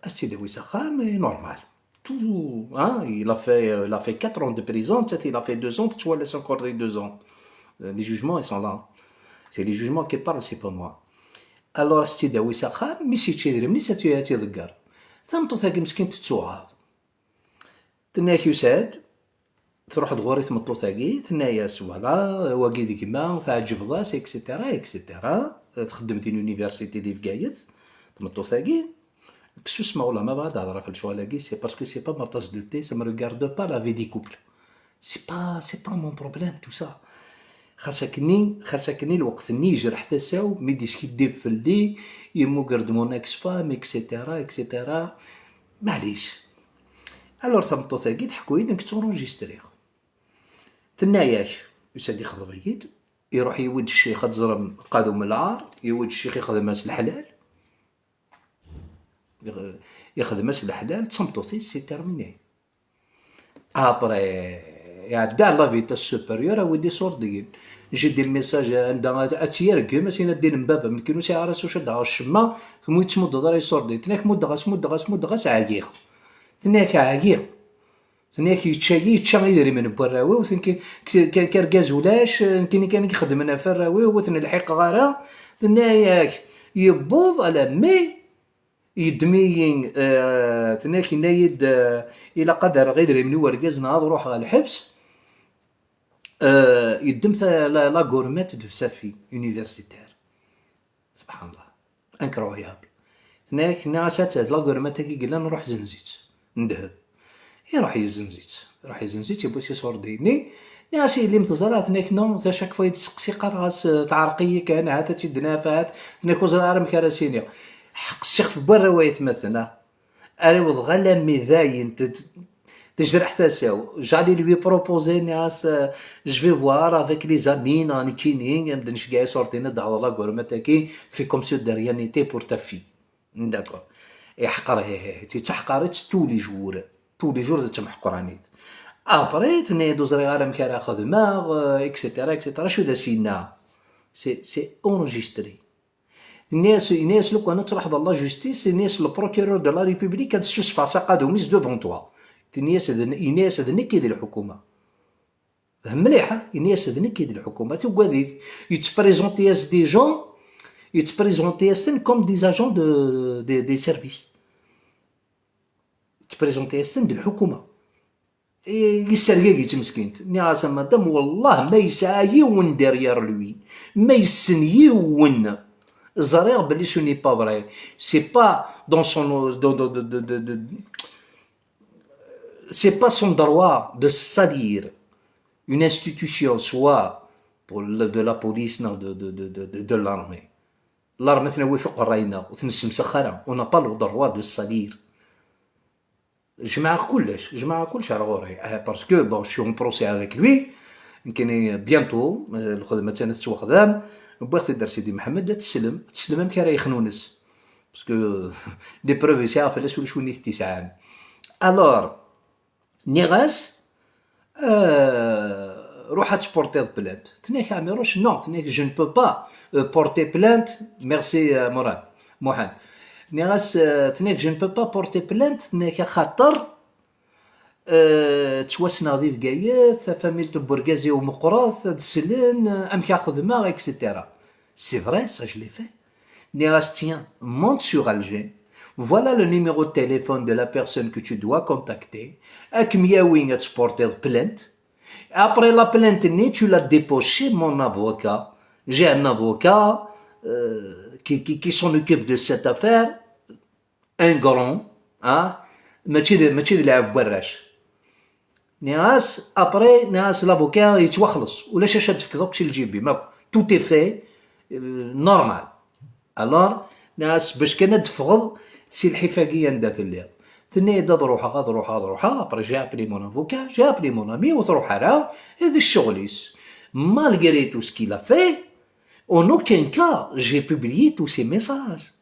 Ad tt-id-tawi s axxam, et normal. Tout, hein, il a fait, il a fait quatre ans de prison, peut-être il a fait deux ans, tettwalas encore des deux ans. Euh, les jugements, ils sont là. C'est les jugements qui parlent, c'est pas moi. Alors, ad tt-id-tawi s axxam, mi s-yečča idrimen-is, ad tt-, ad tt-iḍegger. Tameṭṭut-agi meskint tettuɣaḍ. Tenna-yak yusa-d, truḥ-d ɣur-i tmeṭṭut-agi, tenna-yas, voilà, wagi d gma, tɛeǧbeḍ-as, et cetera, et cetera. Txeddem di l'université di Bgayet, tmeṭṭut-agi. Ksusma, wallah, ma bɣiɣ ad hedreɣ ɣef lecɣal-agi, c'est parce que c'est pas ma tasse de thé, ça me regarde pas la vie des couples. C'est pas, c'est pas mon problème, tout ça. Xas akkenni, xas akkenni, lweqt-nni yejreḥ tasa-w, mi d-yeskiddib fell-i, yemmuger-d mon ex-femme, et cetera, et cetera. Maɛlic. Alors, tameṭṭut-agi tḥekku-yi-d, nekk ttuṛujistriɣ. Tenna-yak, yusa-d ixḍeb-iyi-d, iruḥ yiwi-d ccix, ad teẓrem, qadu m lɛar, yiwi-d ccix ixdem-as leḥlal. Ix-, ixdem-as leḥlal, d tameṭṭut-is, c'est terminé. Après, iɛedda ɣer la vitesse supérieure, awi-d iṣurdiyen. J'ai des messages anda ad, ad tt-yergem, as-in ad d-inem baba-m, nekk ur sɛiɣ ara s wacu ad d-aɣeɣ ccemma, kemm ur yi-tettmuddeḍ ara iṣurdiyen. Tenna-k muddeɣ-as, muddeɣ-as, muddeɣ-as, ɛyiɣ. Tenna-k ɛyiɣ. Tenna-k yečča-yi, yečča idrimen n warraw-iw, tenk-, k-, k-, k-, argaz ulac, nekkini kan i ixeddmen ɣef warraw-iw, ur ten-lḥiqeɣ ara. Tenna-yak yewweḍ alammi yeddem-iyi, eh, tenna-k yenna-yi-d, eh, ilaq ad rreɣ idrimen i urgaz neɣ ad ruḥeɣ ɣer lḥebs. Eh, yeddem ta-, la, la gourmette de sa fille universitaire. Subḥan Allah. Incroyable. Tenna-yak, nniɣ-as, "Ad d la gourmette-agi yellan, ruḥ zenz-itt." N ddheb. Iruḥ yezzenz-itt. Iruḥ yezzenz-itt, yewwi-tt iṣurdiyen-nni. Nniɣ-as, "Yelli-m teẓriḍ?" Tenna-yak, "Non, d acu akka i d-teseqsi?" Qqareɣ-as, "Eh, teɛreq-iyi kan, ahat ad tt-id-naf, ahat." Tenna-yak, "Ur ẓriɣ ara amek ara s-iniɣ." Ḥeqsiɣ f warraw aytmaten, ah. Ara iweḍ ɣer alammi dayen t-, t-, tejreḥ tasa-w. J'allais lui proposer, nniɣ-as, euh, "Je vais voir avec les amis, neɣ nekkini, ad d-nceggeɛ iṣurdiyen, ad d-taɣeḍ la gourmette-agi, fais comme si de rien n'était pour ta fille." D'accord. Iḥqer, ih, ih, ih, yettaḥqer-itt tous les jours. Tous les jours d tamḥeqranit. Après, tenna-yi-d, "Ur ẓriɣ ara amek ara xedmeɣ, euh, et cetera, et cetera." Acu d as-yenna? C'est, c'est enregistré. Tenna-yas, yenna-yas, "Lukan ad truḥeḍ ɣer la justice, yenna-yas le procureur de la République ad ssusfeɣ s aqadum-is devant toi." Tenna-yas d, yenna-yas d nekk i d lḥukuma. Fhem mliḥ, ha? Yenna-yas d nekk i d lḥukuma. Tugad-it. Yettprésenté-yas des gens, yettprésenté-yasen comme des agents de, de, des services. Yettprésenté-yasen d lḥukuma. I-, yessergag-itt meskint. Nniɣ-as, "A madame, wallah ma yesɛa yiwen derrière lui, ma yessen yiwen, ẓriɣ belli ce n'est pas vrai. C'est pas dans son, dans, dans, de, de, de, de, c'est pas son droit de salir." une institution, soit pour le- de la police, non, de, de, de, de, de, de l'armée. L'armée, on n'a pas le droit de salir. Jemɛeɣ kullec, jemɛeɣ kullec ar ɣur-i. Ah, parce que, bon, je suis en procès avec lui. Nekkini, bientôt, euh, lxedma tana tettwaxdam. Wwiɣ-t-id ar Sidi Mḥemmed, ad teslem, ad teslem amek ara yexnunes. Parce que les preuves yesɛa fell-as ulac win i t-isɛan. Alors, nniɣ-as, euh, ruḥ ad tportiḍ plainte. Tenna-k Ɛmiruc, non, tenna-k, je ne peux pas, euh, porter plainte. Merci, euh, Mourad. Mourad. Nniɣ-as, euh, tenna-k, je ne peux pas porter plainte, tenna-k, axaṭer, euh, ttwassneɣ di Bgayet, tafamilt n urgaz-iw meqqret, ad slen, euh, amek a xedmeɣ, et cetera. C'est vrai, ça je l'ai fait. Nniɣ-as, tiens, monte sur Alger, voilà le numéro de téléphone de la personne que tu dois contacter, ad kem-yawi ad tportiḍ plainte. Après la plainte-nni, tu la déposes chez mon avocat. J'ai un avocat, euh, qui, qui, qui s'en occupe de cette affaire. Un grand, hein. Mačči d, mačči d lɛeb n warrac. Nniɣ-as, après, nniɣ-as, l'avocat yettwaxleṣ. Ulac acu ad d-tefkeḍ akk si lǧib-im akk. Tout est fait, euh, normal. Alors, nniɣ-as, bac kan ad d-teffɣeḍ si lḥif-agi anda telliḍ. Tenna-yi-d ad ruḥeɣ, ad ruḥeɣ, ad ruḥeɣ. Après, j'ai appelé mon avocat, j'ai appelé mon ami, ur truḥ ara, d ccɣel-is. Malgré tout ce qu'il a fait, en aucun cas, j'ai publié tous ces messages.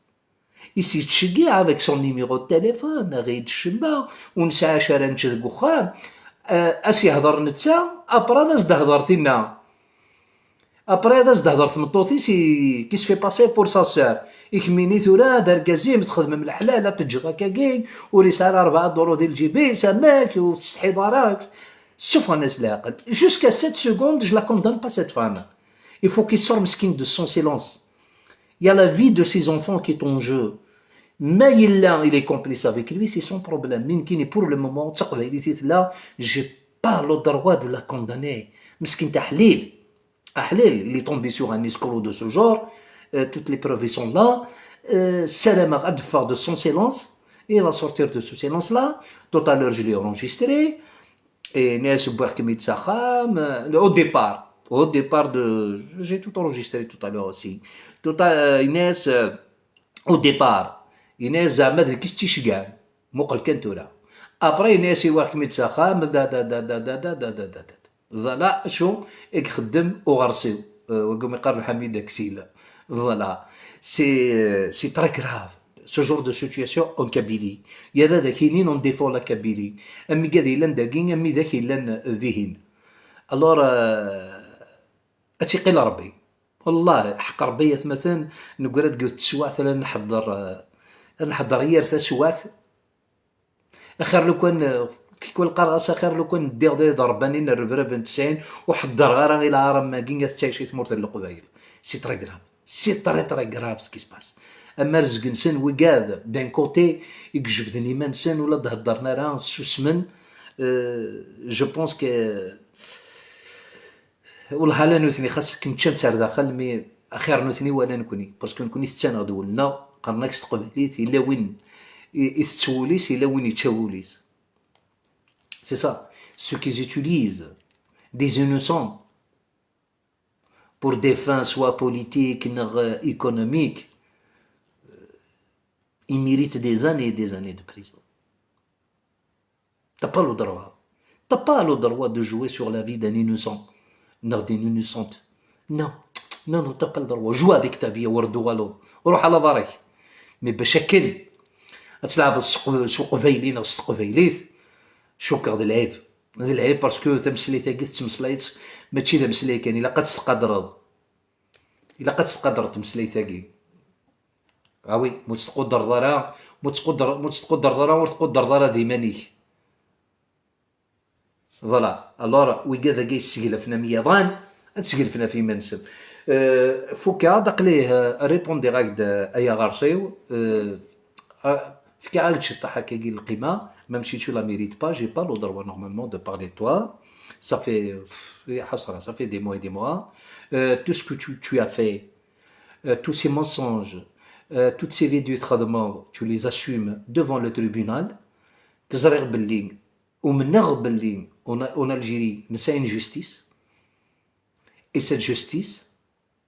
I s-yettceggiɛ avec son numéro de téléphone, aɣ-iyi-d ccemma, ur nesɛi acu ara nečč deg uxxam. Euh, a s-yehder netta, après ad as-d-tehder tinna. Après ad as-d-tehder tmeṭṭut-is, i, qui se fait passer pour sa sœur. I kemmini tura d argaz-im, txedmem leḥlal, ad teǧǧeḍ akkagi, ur yesɛi ara rebɛa duṛu di lǧib-is, amek, ur tettsetḥiḍ ara. Ssufɣen-as leɛqel. Jusqu'à cette seconde, je la condamne pas, cette femme. Il faut qu'il sorte meskin de son silence. Il y a la vie de ses enfants qui est en jeu. Ma yella, il est complice avec lui, c'est son problème. Mais nekkini, pour le moment, d taqbaylit i tella, j'ai pas le droit de la condamner. Meskin aḥlil. Aḥlil, il est tombé sur un escroc de ce genre, euh, toutes les preuves sont là. Euh, ssarameɣ ad d-teffeɣ de son silence. Et il va sortir de ce silence-là. Tout à l'heure, je l'ai enregistré. Et nniɣ-as wwiɣ-kem-id s axxam, euh, au départ, au départ de, j'ai tout enregistré tout à l'heure aussi. Tout à, euh, nniɣ-as, euh, au départ, nniɣ-as zeɛma d nekk i s-tt-iceggɛen, muqel kan tura. Après, nniɣ-as wwiɣ-kem-id s axxam, da, da, da. Voilà acu i ixeddem uɣersiw, euh, wagi umi qqaren Lḥamid Aksil. Voilà. C'est, euh, c'est très grave. Ce genre de situation en Kabylie. Yerra d ak-inin on défend la Kabylie. Am igad yellan dagi, am idak yellan dihin. Alors, euh, ad tt-iqil Rebbi. Wallah, ḥeqq Rebbi, atmaten, neggra deg yiwet teswiɛt, la nḥedder, euh, la nḥedder yir taswiɛt. Axir lukan, euh, tikwal qqareɣ-as, axir lukan ddiɣ d, d ṛebbani n rrebrab n tesɛin, ur ḥeddreɣ ara i lɛar am wagi, ad tettɛic i tmurt n Leqbayel. C'est très grave. C'est très, très grave ce qui se passe. Am rrezg-nsen, wigad, d'un côté, i ijebden iman-nsen, ur la d-heddren ara, ssusmen. Euh, je pense que, wellah ala nutni, xas akken ččan-tt ar daxel, mi axir nutni wala nekni. Parce que nekni tettaneɣ-d wul-nneɣ, qqaren-ak s teqbaylit, yella win i, itett wul-is, yella win yečča wul-is. C'est ça. Ceux qui utilisent des innocents pour des fins soit politiques, neɣ, euh, économiques, euh, ils méritent des années et des années de prison. T'as pas le droit. T'as pas le droit de jouer sur la vie d'un innocent, neɣ d'une innocente. Non. Non, non, t'as pas le droit. Joue avec ta vie, ur d-tuɣaleḍ. Ruḥ ala ḍar-ik. Mais bac akken ad tleɛbeḍ s uq-, s uqbayli neɣ s teqbaylit, cukkeɣ d lɛib. D lɛib parce que tameslayt-agi tettmeslayeḍ-tt, mačči d ameslay kan, ilaq ad tt-tqadreḍ. Ilaq ad tt-tqadreḍ tameslayt-agi. Ah oui, ma ur tt-tqudreḍ ara, ma ur tt-tqudreḍ, ma ur tt-tqudreḍ ara, ur tqudreḍ ara d iman-ik. Voilà, alors, wigad-agi yesseglafen am yiḍan, ad seglafen ɣef yiman-nsen. Euh, fukkeɣ-d, aql-i, euh, répondiɣ-ak-d, euh, ay aɣersiw, euh, euh, fkiɣ-ak-d ciṭṭaḥ akkagi n lqima, même si tu la mérites pas, j'ai pas le droit normalement de parler de toi. Ça fait, pff, ya ḥasra, ça fait des mois et des mois. Euh, tout ce que tu, tu as fait, euh, tous ces mensonges, euh, toutes ces vidéos i txedmeḍ, tu les assumes devant le tribunal. Ẓriɣ belli Umneɣ belli en, en Algérie nesɛa une justice, et cette justice,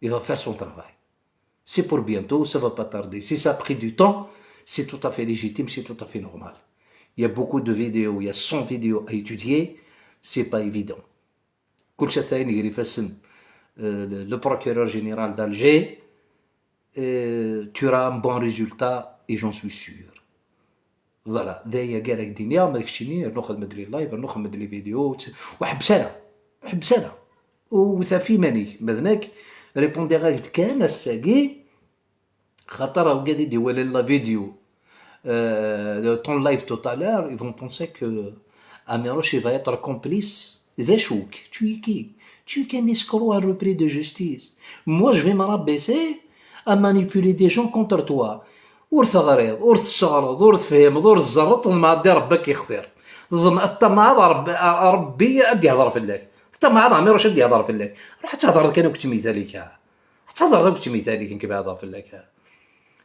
il va faire son travail. C'est pour bientôt, ça va pas tarder. Si ça a pris du temps, c'est tout à fait légitime, c'est tout à fait normal. Il y a beaucoup de vidéos, il y a cent vidéos à étudier, c'est pas évident. Kulci atan gar ifassen, euh, le, le procureur général d'Alger, euh, tu auras un bon résultat, et j'en suis sûr. Voilà, d aya i ara k-d-iniɣ, ma d keččini, rnu xdem-d les lives, rnu xdem-d les vidéos, ur ḥebbes ara, ur ḥebbes ara. Ur taf iman-ik, ma d nekk, répondiɣ-ak-d kan ass-agi, xaṭer wigad i d-iwalan la vidéo, euh, ton live tout à l'heure, ils vont penser que Amirouche, il va être complice. D acu-k? Tu es qui? Tu es qu'un escroc, un repris de justice. Moi, je vais me rabaisser à manipuler des gens contre toi. Ur teɣriḍ, ur tesseɣreḍ, ur tefhimeḍ, ur tzerreḍ, ḍmeɛ-d i Rebbi ad k-ixtir. Ḍmeɛ, teṭṭamaɛeḍ Rebbi, Rebbi ad d-ihder fell-ak. Teṭṭamaɛeḍ Ɛmiruc ad d-ihder fell-ak. Ruḥ ad thedreḍ kan akked tmital-ik, ha. Ad thedreḍ akked tmital-ik, nekk beɛdeɣ fell-ak, ha.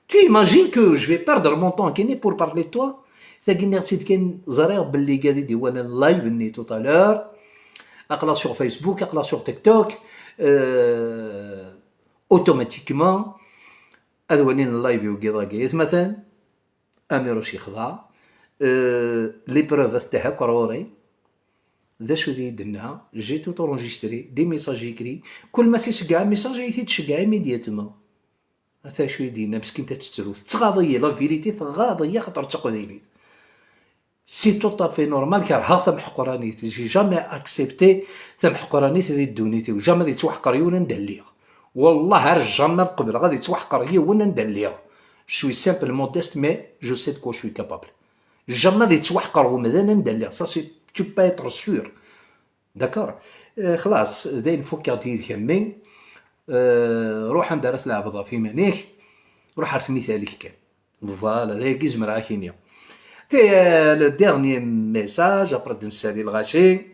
Tu imagines que je vais perdre mon temps kini pour parler de toi? Tagi nniɣ-tt-id kan, ẓriɣ belli gad i d-iwalan live-nni tout à l'heure. Aql-aɣ sur Facebook, aql-aɣ sur TikTok. Euh, automatiquement, ad walin live-iw n yiḍ-agi. Atmaten, Amiruc yexḍa. Euh, l'épreuve ahat-ih akk ar ɣur-i. D acu i d-yenna? J'ai tout enregistré, des messages écrits. Kul ma s-iceggeɛ message, ad iyi-t-id-ceggeɛ immédiatement. Ata acu i d-yenna, meskint ad tettru. Tettɣaḍ-iyi, la vérité tɣaḍ-iyi, axaṭer d taqbaylit. C'est tout à fait normal, kerheɣ tamḥeqranit. J'ai jamais accepté tamḥeqranit di ddunit-iw. Jamais ad yettwaḥqer yiwen anda lliɣ. Wallah, ar jamais ad qebleɣ ad yettwaḥqer yiwen anda lliɣ. Je suis simple, modeste, mais je sais de quoi je suis capable. Jamais ad yettwaḥqer wemdan anda lliɣ. Ça, c'est, tu peux être sûr. D'accord? Euh, xlaṣ, d ayen fukkeɣ-d yid-k a mmi. Euh, ruḥ anda ara tleɛbeḍ ɣef iman-ik. Ruḥ ar tmital-ik kan. Voilà, d ayagi zemreɣ ad k-iniɣ. Ti, euh, le dernier message, après ad d-nessali lɣaci.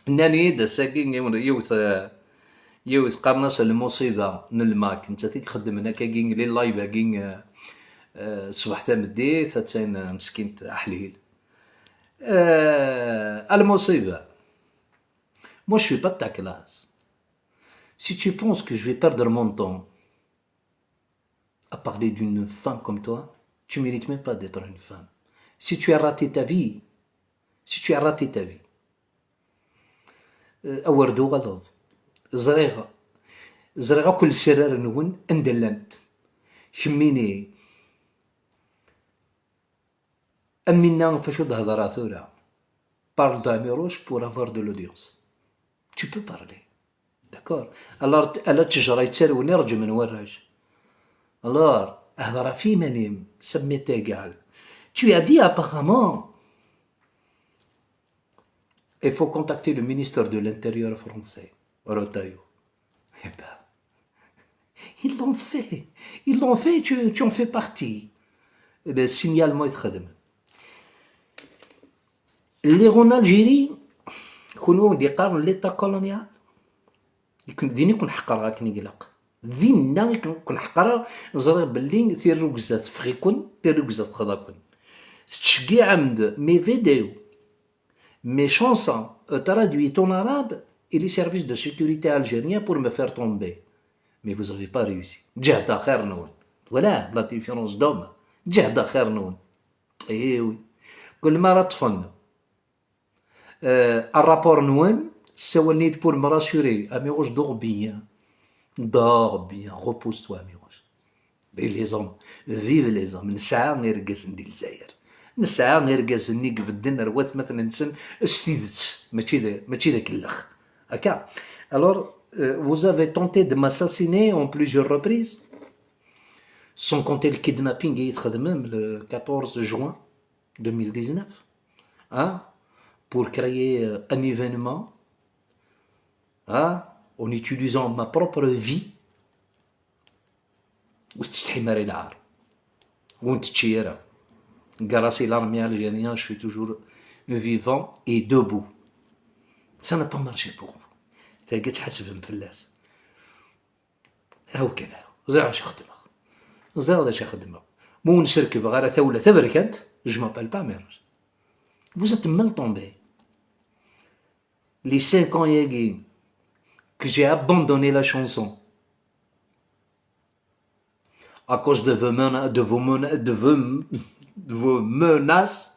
Nnan-iyi-d ass-agi yiwen, yiwet, euh, yiwet qqaren-as lmuṣiba n lmak. Nettat i ixeddmen akkagi, les live-agi, euh, euh, ṣṣbeḥ tameddit, attan, euh, meskint aḥlil. Euh, a lmuṣiba. Moi, je suis pas de ta classe. Si tu penses que je vais perdre mon temps à parler d'une femme comme toi, tu mérites même pas d'être une femme. Si tu as raté ta vie, si tu as raté ta vie, euh, awer d-uɣaleḍ. Ẓriɣ, ẓriɣ akk lesrar-nwen anda llant. Kemmini, am winna ɣef acu d-hedreɣ tura. Parle d'Amirouche pour avoir de l'audience. Tu peux parler. D'accord? Alors, ala ttejra yettarwen ireǧmen warrac. Alors, hder ɣef yiman-im, ça m'est égal. Tu as dit apparemment, il faut contacter le ministre de l'Intérieur français, Retailleau. Eh ben, ils l'ont fait. Ils l'ont fait, tu, tu en fais partie. Le signalement est très. Lliɣ en Algérie, kunwi d-iqqaren l'État colonial. Ikun-, din i kun-ḥeqreɣ akken i ilaq. Dinna i kun-, kun-ḥeqreɣ, ẓriɣ belli tirrugza teffeɣ-iken, tirrugza texḍa-ken. Tettceggiɛem-d mes vidéos, mes chansons, euh, traduites en arabe, et les services de sécurité algériens pour me faire tomber. Mais vous avez pas réussi. Ǧehd axir-nwen. Voilà la différence d'homme. Ǧehd axir-nwen. Eh oui. Kul mi ara ṭṭfen, euh, rapport-nwen, ssawalen-iyi-d pour me rassurer. Amirouche, dors bien. Dors bien. Repose-toi, Amirouche. Vive les hommes. Vive les hommes. Nesɛa irgazen di Lezzayer. Nesɛa irgazen i ibedden ar watmaten-nsen s tidet. Mačči d, mačči d akellex. Akka. Alors, euh, vous avez tenté de m'assassiner en plusieurs reprises, sans compter le kidnapping i txedmem le quatorze juin deux mille dix-neuf, hein, pour créer, euh, un événement, hein, en utilisant ma propre vie. Ur tettsetḥim ara i lɛar. Ur ntečči ara. Grâce à l'armée algérienne, je suis toujours vivant et debout. Ça n'a pas marché pour vous. Tagi ad tḥasbem fell-as. Aw kan, aw. Ẓriɣ acu xeddmeɣ. Ẓriɣ d acu xeddmeɣ. Ma ur nserkbeɣ ara tawla taberkant, je m'appelle pas Amirouche. Vous êtes mal tombé. Les cinq ans-agi que j'ai abandonné la chanson à cause de vos mena-, de vos mena-, de vos, de vos menaces.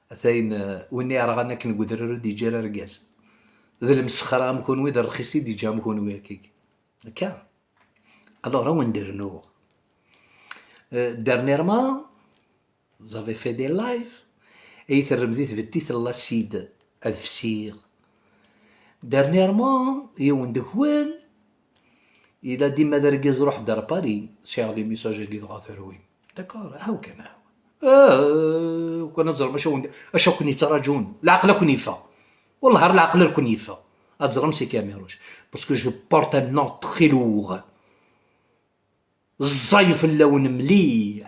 Atan, euh, win i yerɣan akken deg udrar ur d-yeǧǧi ara argaz. D lemsexra am kunwi, d rrxis i d-yeǧǧa am kunwi akkagi. Akka. Alors, ad wen-d-rnuɣ. Euh, dernièrement, vous avez fait des lives, ay terrem di tbettit n l'acide, ad fsiɣ. Dernièrement, yiwen deg-wen, yella dima d argaz, ruḥ-d ar Paris, sɛiɣ les messages-agi dɣa terwin. D'accord, aw kan, aw. Ah, kan ad ẓrem acu wen-, acu ken-yettraǧun. Leɛqel ad ken-yeffeɣ. Wallah, ar leɛqel ad ken-yeffeɣ. Ad ẓrem c'est Kamirouche. Parce que je porte un nom très lourd. Ẓẓay fell-awen mliḥ.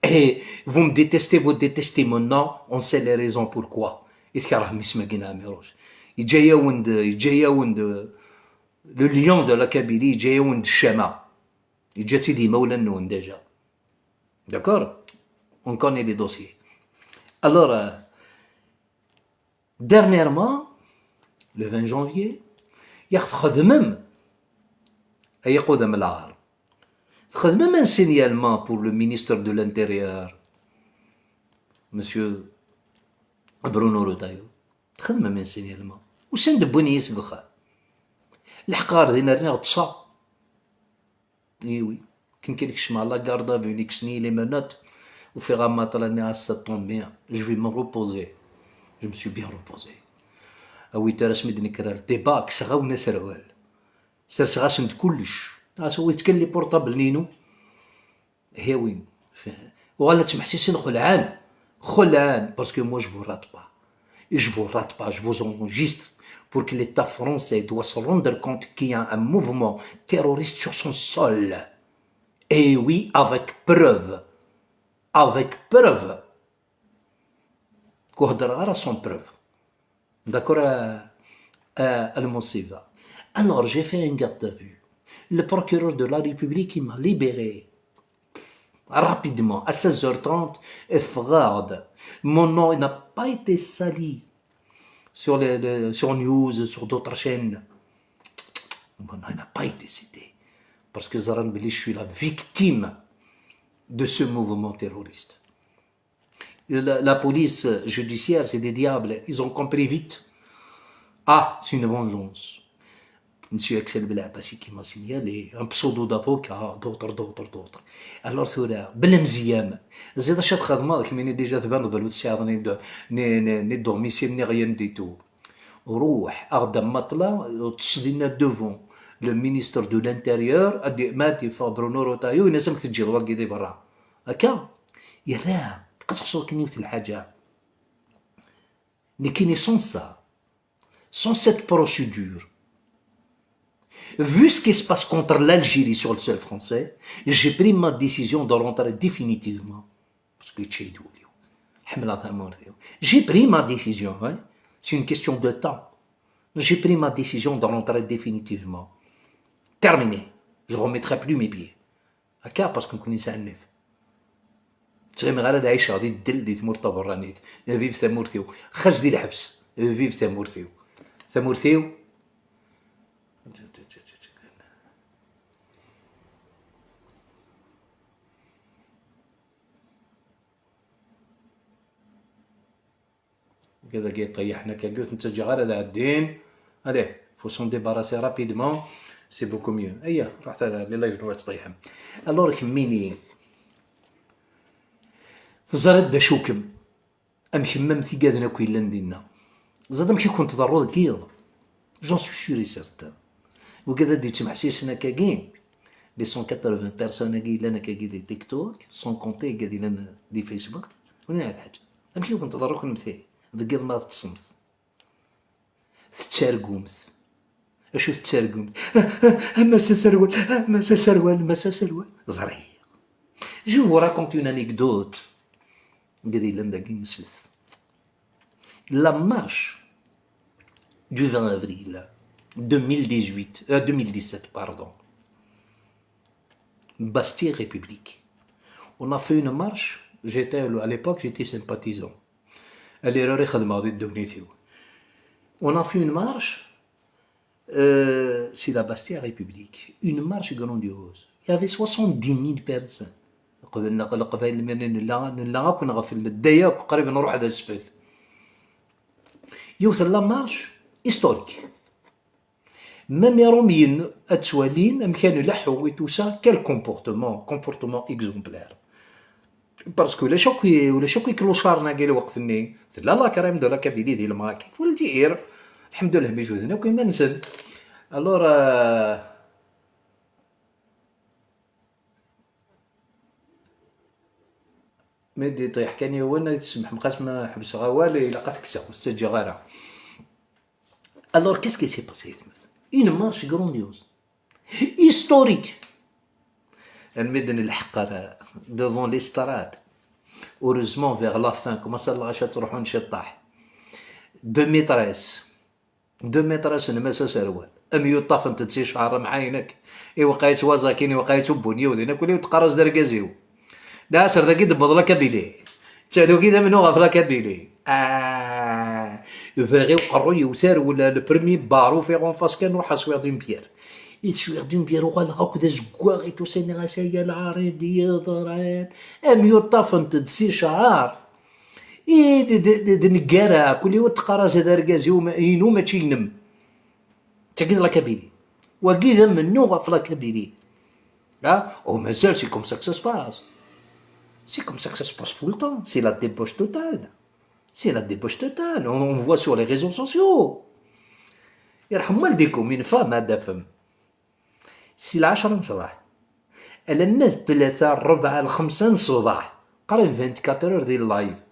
Eh, vous me détestez, vous détestez mon nom, on sait les raisons pourquoi. I tkerhem isem-agi n Ɛmiruc. Yeǧǧa-yawen-d, yeǧǧa-yawen-d, le lion de la Kabylie, yeǧǧa-yawen-d ccama. Yeǧǧa-tt-id yimawlan-nwen déjà. D'accord? On connaît les dossiers. Alors, euh, dernièrement, le vingt janvier, i aɣ-txedmem, ay iqudam lɛar, txedmem un signalement pour le ministre de l'Intérieur, monsieur Bruno Retailleau. Txedmem un signalement. Usan-d wwin-iyi seg uxxam. Leḥqeɣ ar din rniɣ ṭṭseɣ. Eh oui. Akken kan kecmeɣ la garde à vue, nni kksen-iyi les menottes, ufiɣ amaṭla-nni, ah, ça tombe bien, je vais me reposer. Je me suis bien reposé. À huit heures asmi d-nekker ar débat, kkseɣ-awen aserwal. Serseɣ-asen-d kullec. As-awit kan les portables-inu. Hiwi. Uɣal ad tmeḥsisin xelɛan. Xelɛan, parce que moi, je vous rate pas. Je vous rate pas, je vous enregistre pour que l'État français doit se rendre compte qu'il y a un mouvement terroriste sur son sol. Et oui, avec preuve. Avec preuve. Ur heddreɣ ara sans preuve. D'accord, euh, euh, المصيبة. Alors, j'ai fait un garde à vue. Le procureur de la République, il m'a libéré. Rapidement, à seize heures trente, ffɣeɣ-d. Mon nom, il n'a pas été sali sur les, les, sur News, sur d'autres chaînes. Mon nom, il n'a pas été cité. Parce que ẓran belli je suis la victime de ce mouvement terroriste. La, la police judiciaire, c'est des diables. Ils ont compris vite. Ah, c'est une vengeance. Monsieur Axel Belabassi qui m'a signalé, un pseudo d'avocat, d'autres, d'autres, d'autres. Alors, tura, bla mzeyam, ziḍ acu ad txedmeḍ, kemmini déjà tbaneḍ belli ur tesɛiḍ ni de, ni, ni, ni domicile, ni rien du tout. Ruḥ, aɣ-d amaṭla, ṭṭes dinna devant le ministre de l'Intérieur, ad d-, ma ad d-yeffeɣ Bruno Retailleau, ini-as amek teǧǧiḍ wagi di berra. Akka, yerra, bqa teḥṣuḍ kan yiwet n lḥaǧa. Nekkini sans ça, sans cette procédure, vu ce qui se passe contre l'Algérie sur le sol français, j'ai pris ma décision de rentrer définitivement. Parce que j'ai pris ma décision, hein. C'est une question de temps. J'ai pris ma décision de rentrer définitivement. Terminé. Je remettrai plus mes pieds. Akka, parce que nekkni nesɛa nnif. Ttɣimiɣ ara ad ɛiceɣ di ddel di tmurt taberranit. Vive tamurt-iw. Xas di lḥebs. Vive tamurt-iw. Tamurt-iw. Dagi yeṭṭeyyaḥen akka, ur ten-ttaǧǧaɣ ara ad ɛeddin. Allez, faut s'en débarrasser rapidement, c'est beaucoup mieux. Aya, ruḥet ar les lives-nwen ad tṭeyḥem. Alors, kemmini, teẓriḍ d acu-kem, am kemm am tigaden akk yellan dinna. Teẓriḍ amek i kent-ḍerru deg yiḍ? J'en suis sûr et certain. Wigad ad d-yettmeḥsisen akkagi, les cent quatre-vingts personnes-agi yellan akkagi di TikTok, sans compter wigad yellan di Facebook, ur nɛad ḥaǧa. Amek i wen-tḍerru kennemti deg yiḍ ma teṭṭsemt? Tettargumt. Acu tettargumt? Ah, ah, ah, Mass aserwal, ah, Mass aserwal, Mass aserwal. Ẓriɣ. Je vous raconte une anecdote. Wigad yellan dagi neslet. La marche du vingt avril deux mille dix-huit, euh, deux mille dix-sept, pardon. Bastille République. On a fait une marche J'étais, à l'époque, j'étais sympathisant. À l'erreur i xedmeɣ di ddunit-iw. On a fait une marche, euh, c'est la Bastia République. Une marche grandiose. Il y avait soixante-dix mille personnes. Leqbayel, leqbayel mi nella, nella akk neɣfel, nedda akk qrib nruḥ d asfel. Yiwet n la marche historique. Même Iṛumyen ad ttwalin amek ad nleḥḥu et tout ça, quel comportement, comportement exemplaire. Parce que ulac akk i, ulac akk iclochard-agi lweqt-nni. Tella la crème de la Kabylie di Lemrakif, faut le dire. Lḥemdullah, mi juden akk iman-nsen. Alors, euh, mi d-iṭiḥ kan yiwen, ay tsemḥem, xas ma ḥebseɣ awal, ilaq ad t-kkseɣ, ur s-ttaǧǧaɣ ara. Alors, qu'est-ce qui s'est passé, aytma? Une marche grandiose, historique. Almi d-nelḥeq ar devant l'estrade. Heureusement, vers la fin, commença lɣaci ad ttruḥun ciṭṭaḥ. Deux maîtresses. Deux maîtresses n Mass Aserwal. Am yuṭṭafent-d si cɛer, am ɛaynek. Iweqqa-yas waẓakin, iweqqa-yas ubunyiw, din akk ula teqqar-as d argaz-iw. Lɛasr dagi d-tewweḍ la Kabylie. Ttadugi d amennuɣ ɣef la Kabylie. Ah, bɣiɣ uqerruy yewter wala le premier bar ufiɣ en face kan ruḥ aswiɣ d'une bière. I teswiɣ d'une bière uɣaleɣ akk d azeggaɣ i tusan ɣas aya lɛar i d-yeḍran. Am yuṭṭafent-d si cɛer. I d, d, d, d neggara, kul yiwet teqqar-as d argaz-iw ma-, inu mačči inem. Tagi d la Kabylie. Wagi d amennuɣ ɣef la Kabylie. Ah, oh, mazal, c'est comme ça que ça se passe. C'est comme ça que ça se passe tout le temps. C'est la débauche totale. C'est la débauche totale. On, on voit sur les réseaux sociaux. يرحم والديكم, une femme, هذا فم. Si lɛecṛa n ṣṣbeḥ alamma d tlata, ṛṛebɛa, lxemsa n ṣṣbeḥ, qrib vingt-quatre heures di live.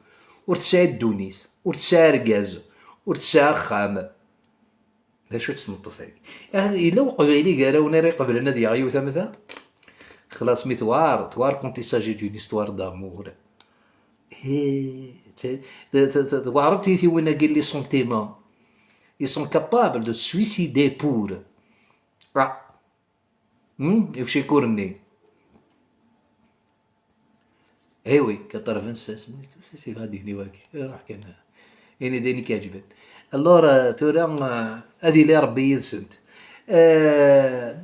Ur tesɛi ddunit, ur tesɛi argaz, ur tesɛi axxam. D acu-tt tmeṭṭut-agi? Ah, yella uqbayli gar-awen ara iqeblen ad yaɣ yiwet am ta? Xlaṣ, mi tewɛer, tewɛer quand il s'agit d'une histoire d'amour. Hi, t-, t-, t-, t-, tewɛer-d tiytiwin-agi, les sentiments. Ils sont capables de se suicider pour. Ah. Hmm? Icekkuren-nni. Eh oui, quatre-vingt-seize, c'est pas dini wagi. Ruḥ kan. Ini d ayen i k-iɛeǧben. Alors, euh, tura, euh, ad yili Rebbi yid-sent. Euh,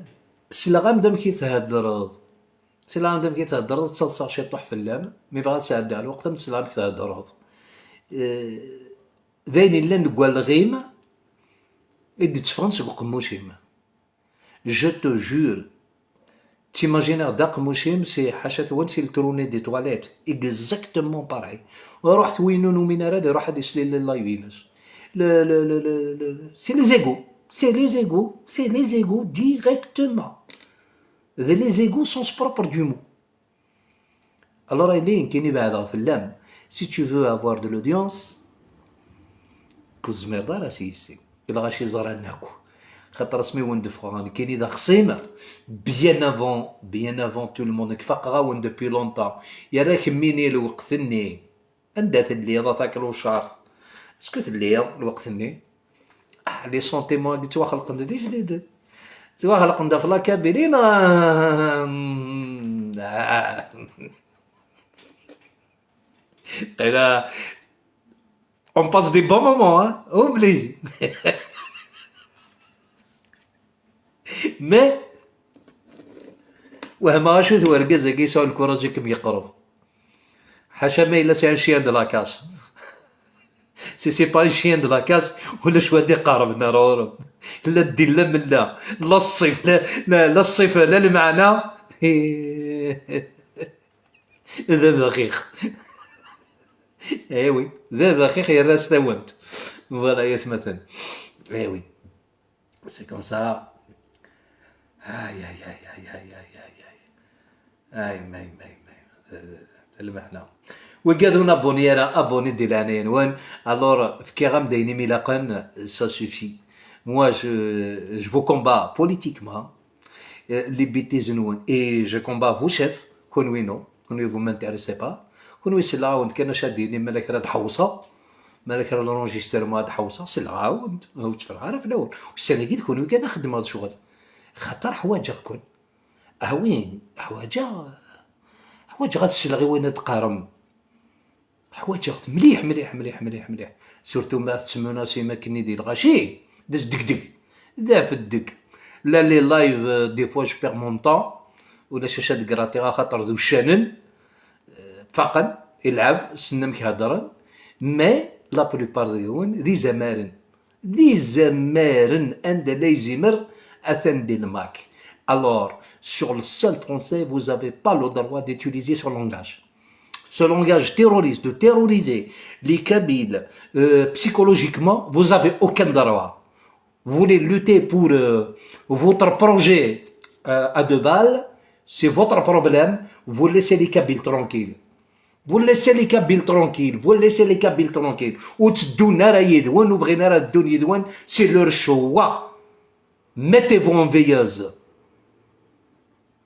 sleɣ-am-d amek i theddreḍ. Sleɣ-am-d amek i theddreḍ, ttaḍsaɣ ciṭuḥ fell-am. Mi bɣiɣ ad sɛeddaɣ lweqt, am tesleɣ amek theddreḍ. Euh, d ayen illan deg walɣim i d-itteffɣen seg uqemmuc-im. Je te jure, ttimajineɣ-d aqemmuc-im, si ḥaca-twen, si le trou des toilettes. Exactement pareil. Ruḥ, win ur numin ara, ad iruḥ ad islil live-ines. Le, le, le, le, le, c'est les égaux. C'est les égaux. C'est les égaux directement. D les égaux au sens propre du mot. Alors, ili nekkini beɛdeɣ fell-am. Si tu veux avoir de l'audience, ur tezmireḍ ara s yis-i. Lɣaci ẓran akk. Xaṭer asmi wen-d-ffɣeɣ nekkini d axṣim, bien avant, bien avant tout le monde, nekk faqeɣ-awen depuis longtemps. Yerra kemmini lweqt-nni. Anda telliḍ, a taklucart? Est-ce que telliḍ lweqt-nni? Ah, les sentiments-agi ttwaxelqen-d d ijdiden. Ttwaxelqen-d ɣef la Kabylie, neɣ? Ah. Là, on passe des bons moments, hein, obligé. Mais, wehmeɣ acu-t wergaz-agi yesɛu lkuraj i kem-yeqreb. Ḥaca ma yella c'est un chien de la casse. Si c'est pas un chien de la casse, ulac wa d-iqerben ar ɣur-m. La ddin, la mella, la ṣṣif, la, la, la ṣṣif, la lmeɛna. D abexix. Eh oui, d abexix yerra s tawant. Voilà, ay atmaten. Eh oui. C'est comme ça. Aïe, aïe, aïe, aïe, aïe, aïe, aïe, aïe. Aïe, aïe, aïe, aïe. Euh, lmeɛna. Wigad ur abonné ara, abonné di leɛnaya-nwen. Alors, fkiɣ-am-d ayen i m-ilaqen, ça suffit. Moi, je, je vous combats politiquement. Euh, les bêtises-nwen. Et je combats vos chefs, kenwi non. Kenwi, vous m'intéressez pas. Kenwi, selleɣ-awen-d kan acu ad d-tinim, ma la kra ad ḥewṣeɣ, ma la kra l'enregistrement ad ḥewṣeɣ, selleɣ-awen-d, ur tteffreɣ ara fell-awen. Ussan-agi d kenwi kan ad xeddmeɣ ccɣel. Xaṭer ḥwaǧeɣ-ken. Ah oui, ḥwaǧeɣ, ḥwaǧeɣ ad sleɣ i wayen ad d-teqqarem. Ḥwaǧeɣ-t mliḥ, mliḥ, mliḥ, mliḥ, mliḥ. Surtout ma tettmunasim akken i di lɣaci, d asdegdeg. D afeddeg. La, les lives, euh, des fois, je perds mon temps. Ulac acu ad gratiɣ, axaṭer d uccanen. Euh, faqen, ilɛeb, ssnen amek heddren. Mais, la plupart deg-wen, d izamaren. D izamaren, anda la izimer, atan di lmak. Alors, sur le sol français, vous avez pas le droit d'utiliser ce langage. Ce langage terroriste, de terroriser les Kabyles, euh, psychologiquement, vous avez aucun droit. Vous voulez lutter pour, euh, votre projet, euh, à deux balles, c'est votre problème. Vous laissez les Kabyles tranquilles. Vous laissez les Kabyles tranquilles. Vous laissez les Kabyles tranquilles. Ur tteddun ara yid-wen, ur bɣin ara ad ddun yid-wen. C'est leur choix. Mettez-vous en veilleuse.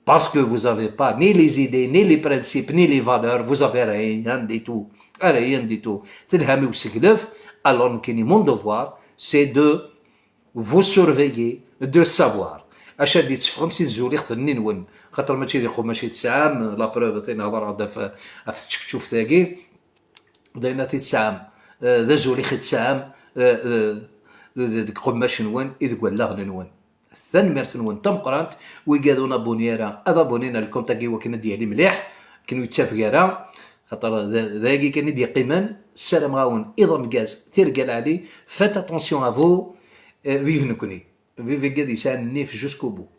Parce que vous avez pas ni les idées, ni les principes, ni les valeurs, vous avez rien du tout. Rien du tout. Telham i useglef, alors nekkini, mon devoir, c'est de vous surveiller, de savoir. Acu ad d-itteffɣen si tzulixt-nni-nwen. Xaṭer mačči d iqummac i tesɛam, la preuve, tin hḍreɣ-d ɣef, ɣef tčefčuft-agi. D ayen i tesɛam, eh, d azulix i tesɛam, eh, eh, deg uqemmac-nwen i deg wallaɣen-nwen. Tanemmirt-nwen tameqqrant. Wigad ur abonné ara, ad abonné ar lkunt-agi wakken ad d-yali mliḥ, akken ur yettafeg ara, xaṭer d, d ayagi kan i d-yeqqimen. Ssarameɣ-awen iḍ ameggaz, tirga lɛali. Faites attention à vous, eh, vive nekkni. Vive wigad yesɛan nnif jusqu'au bout.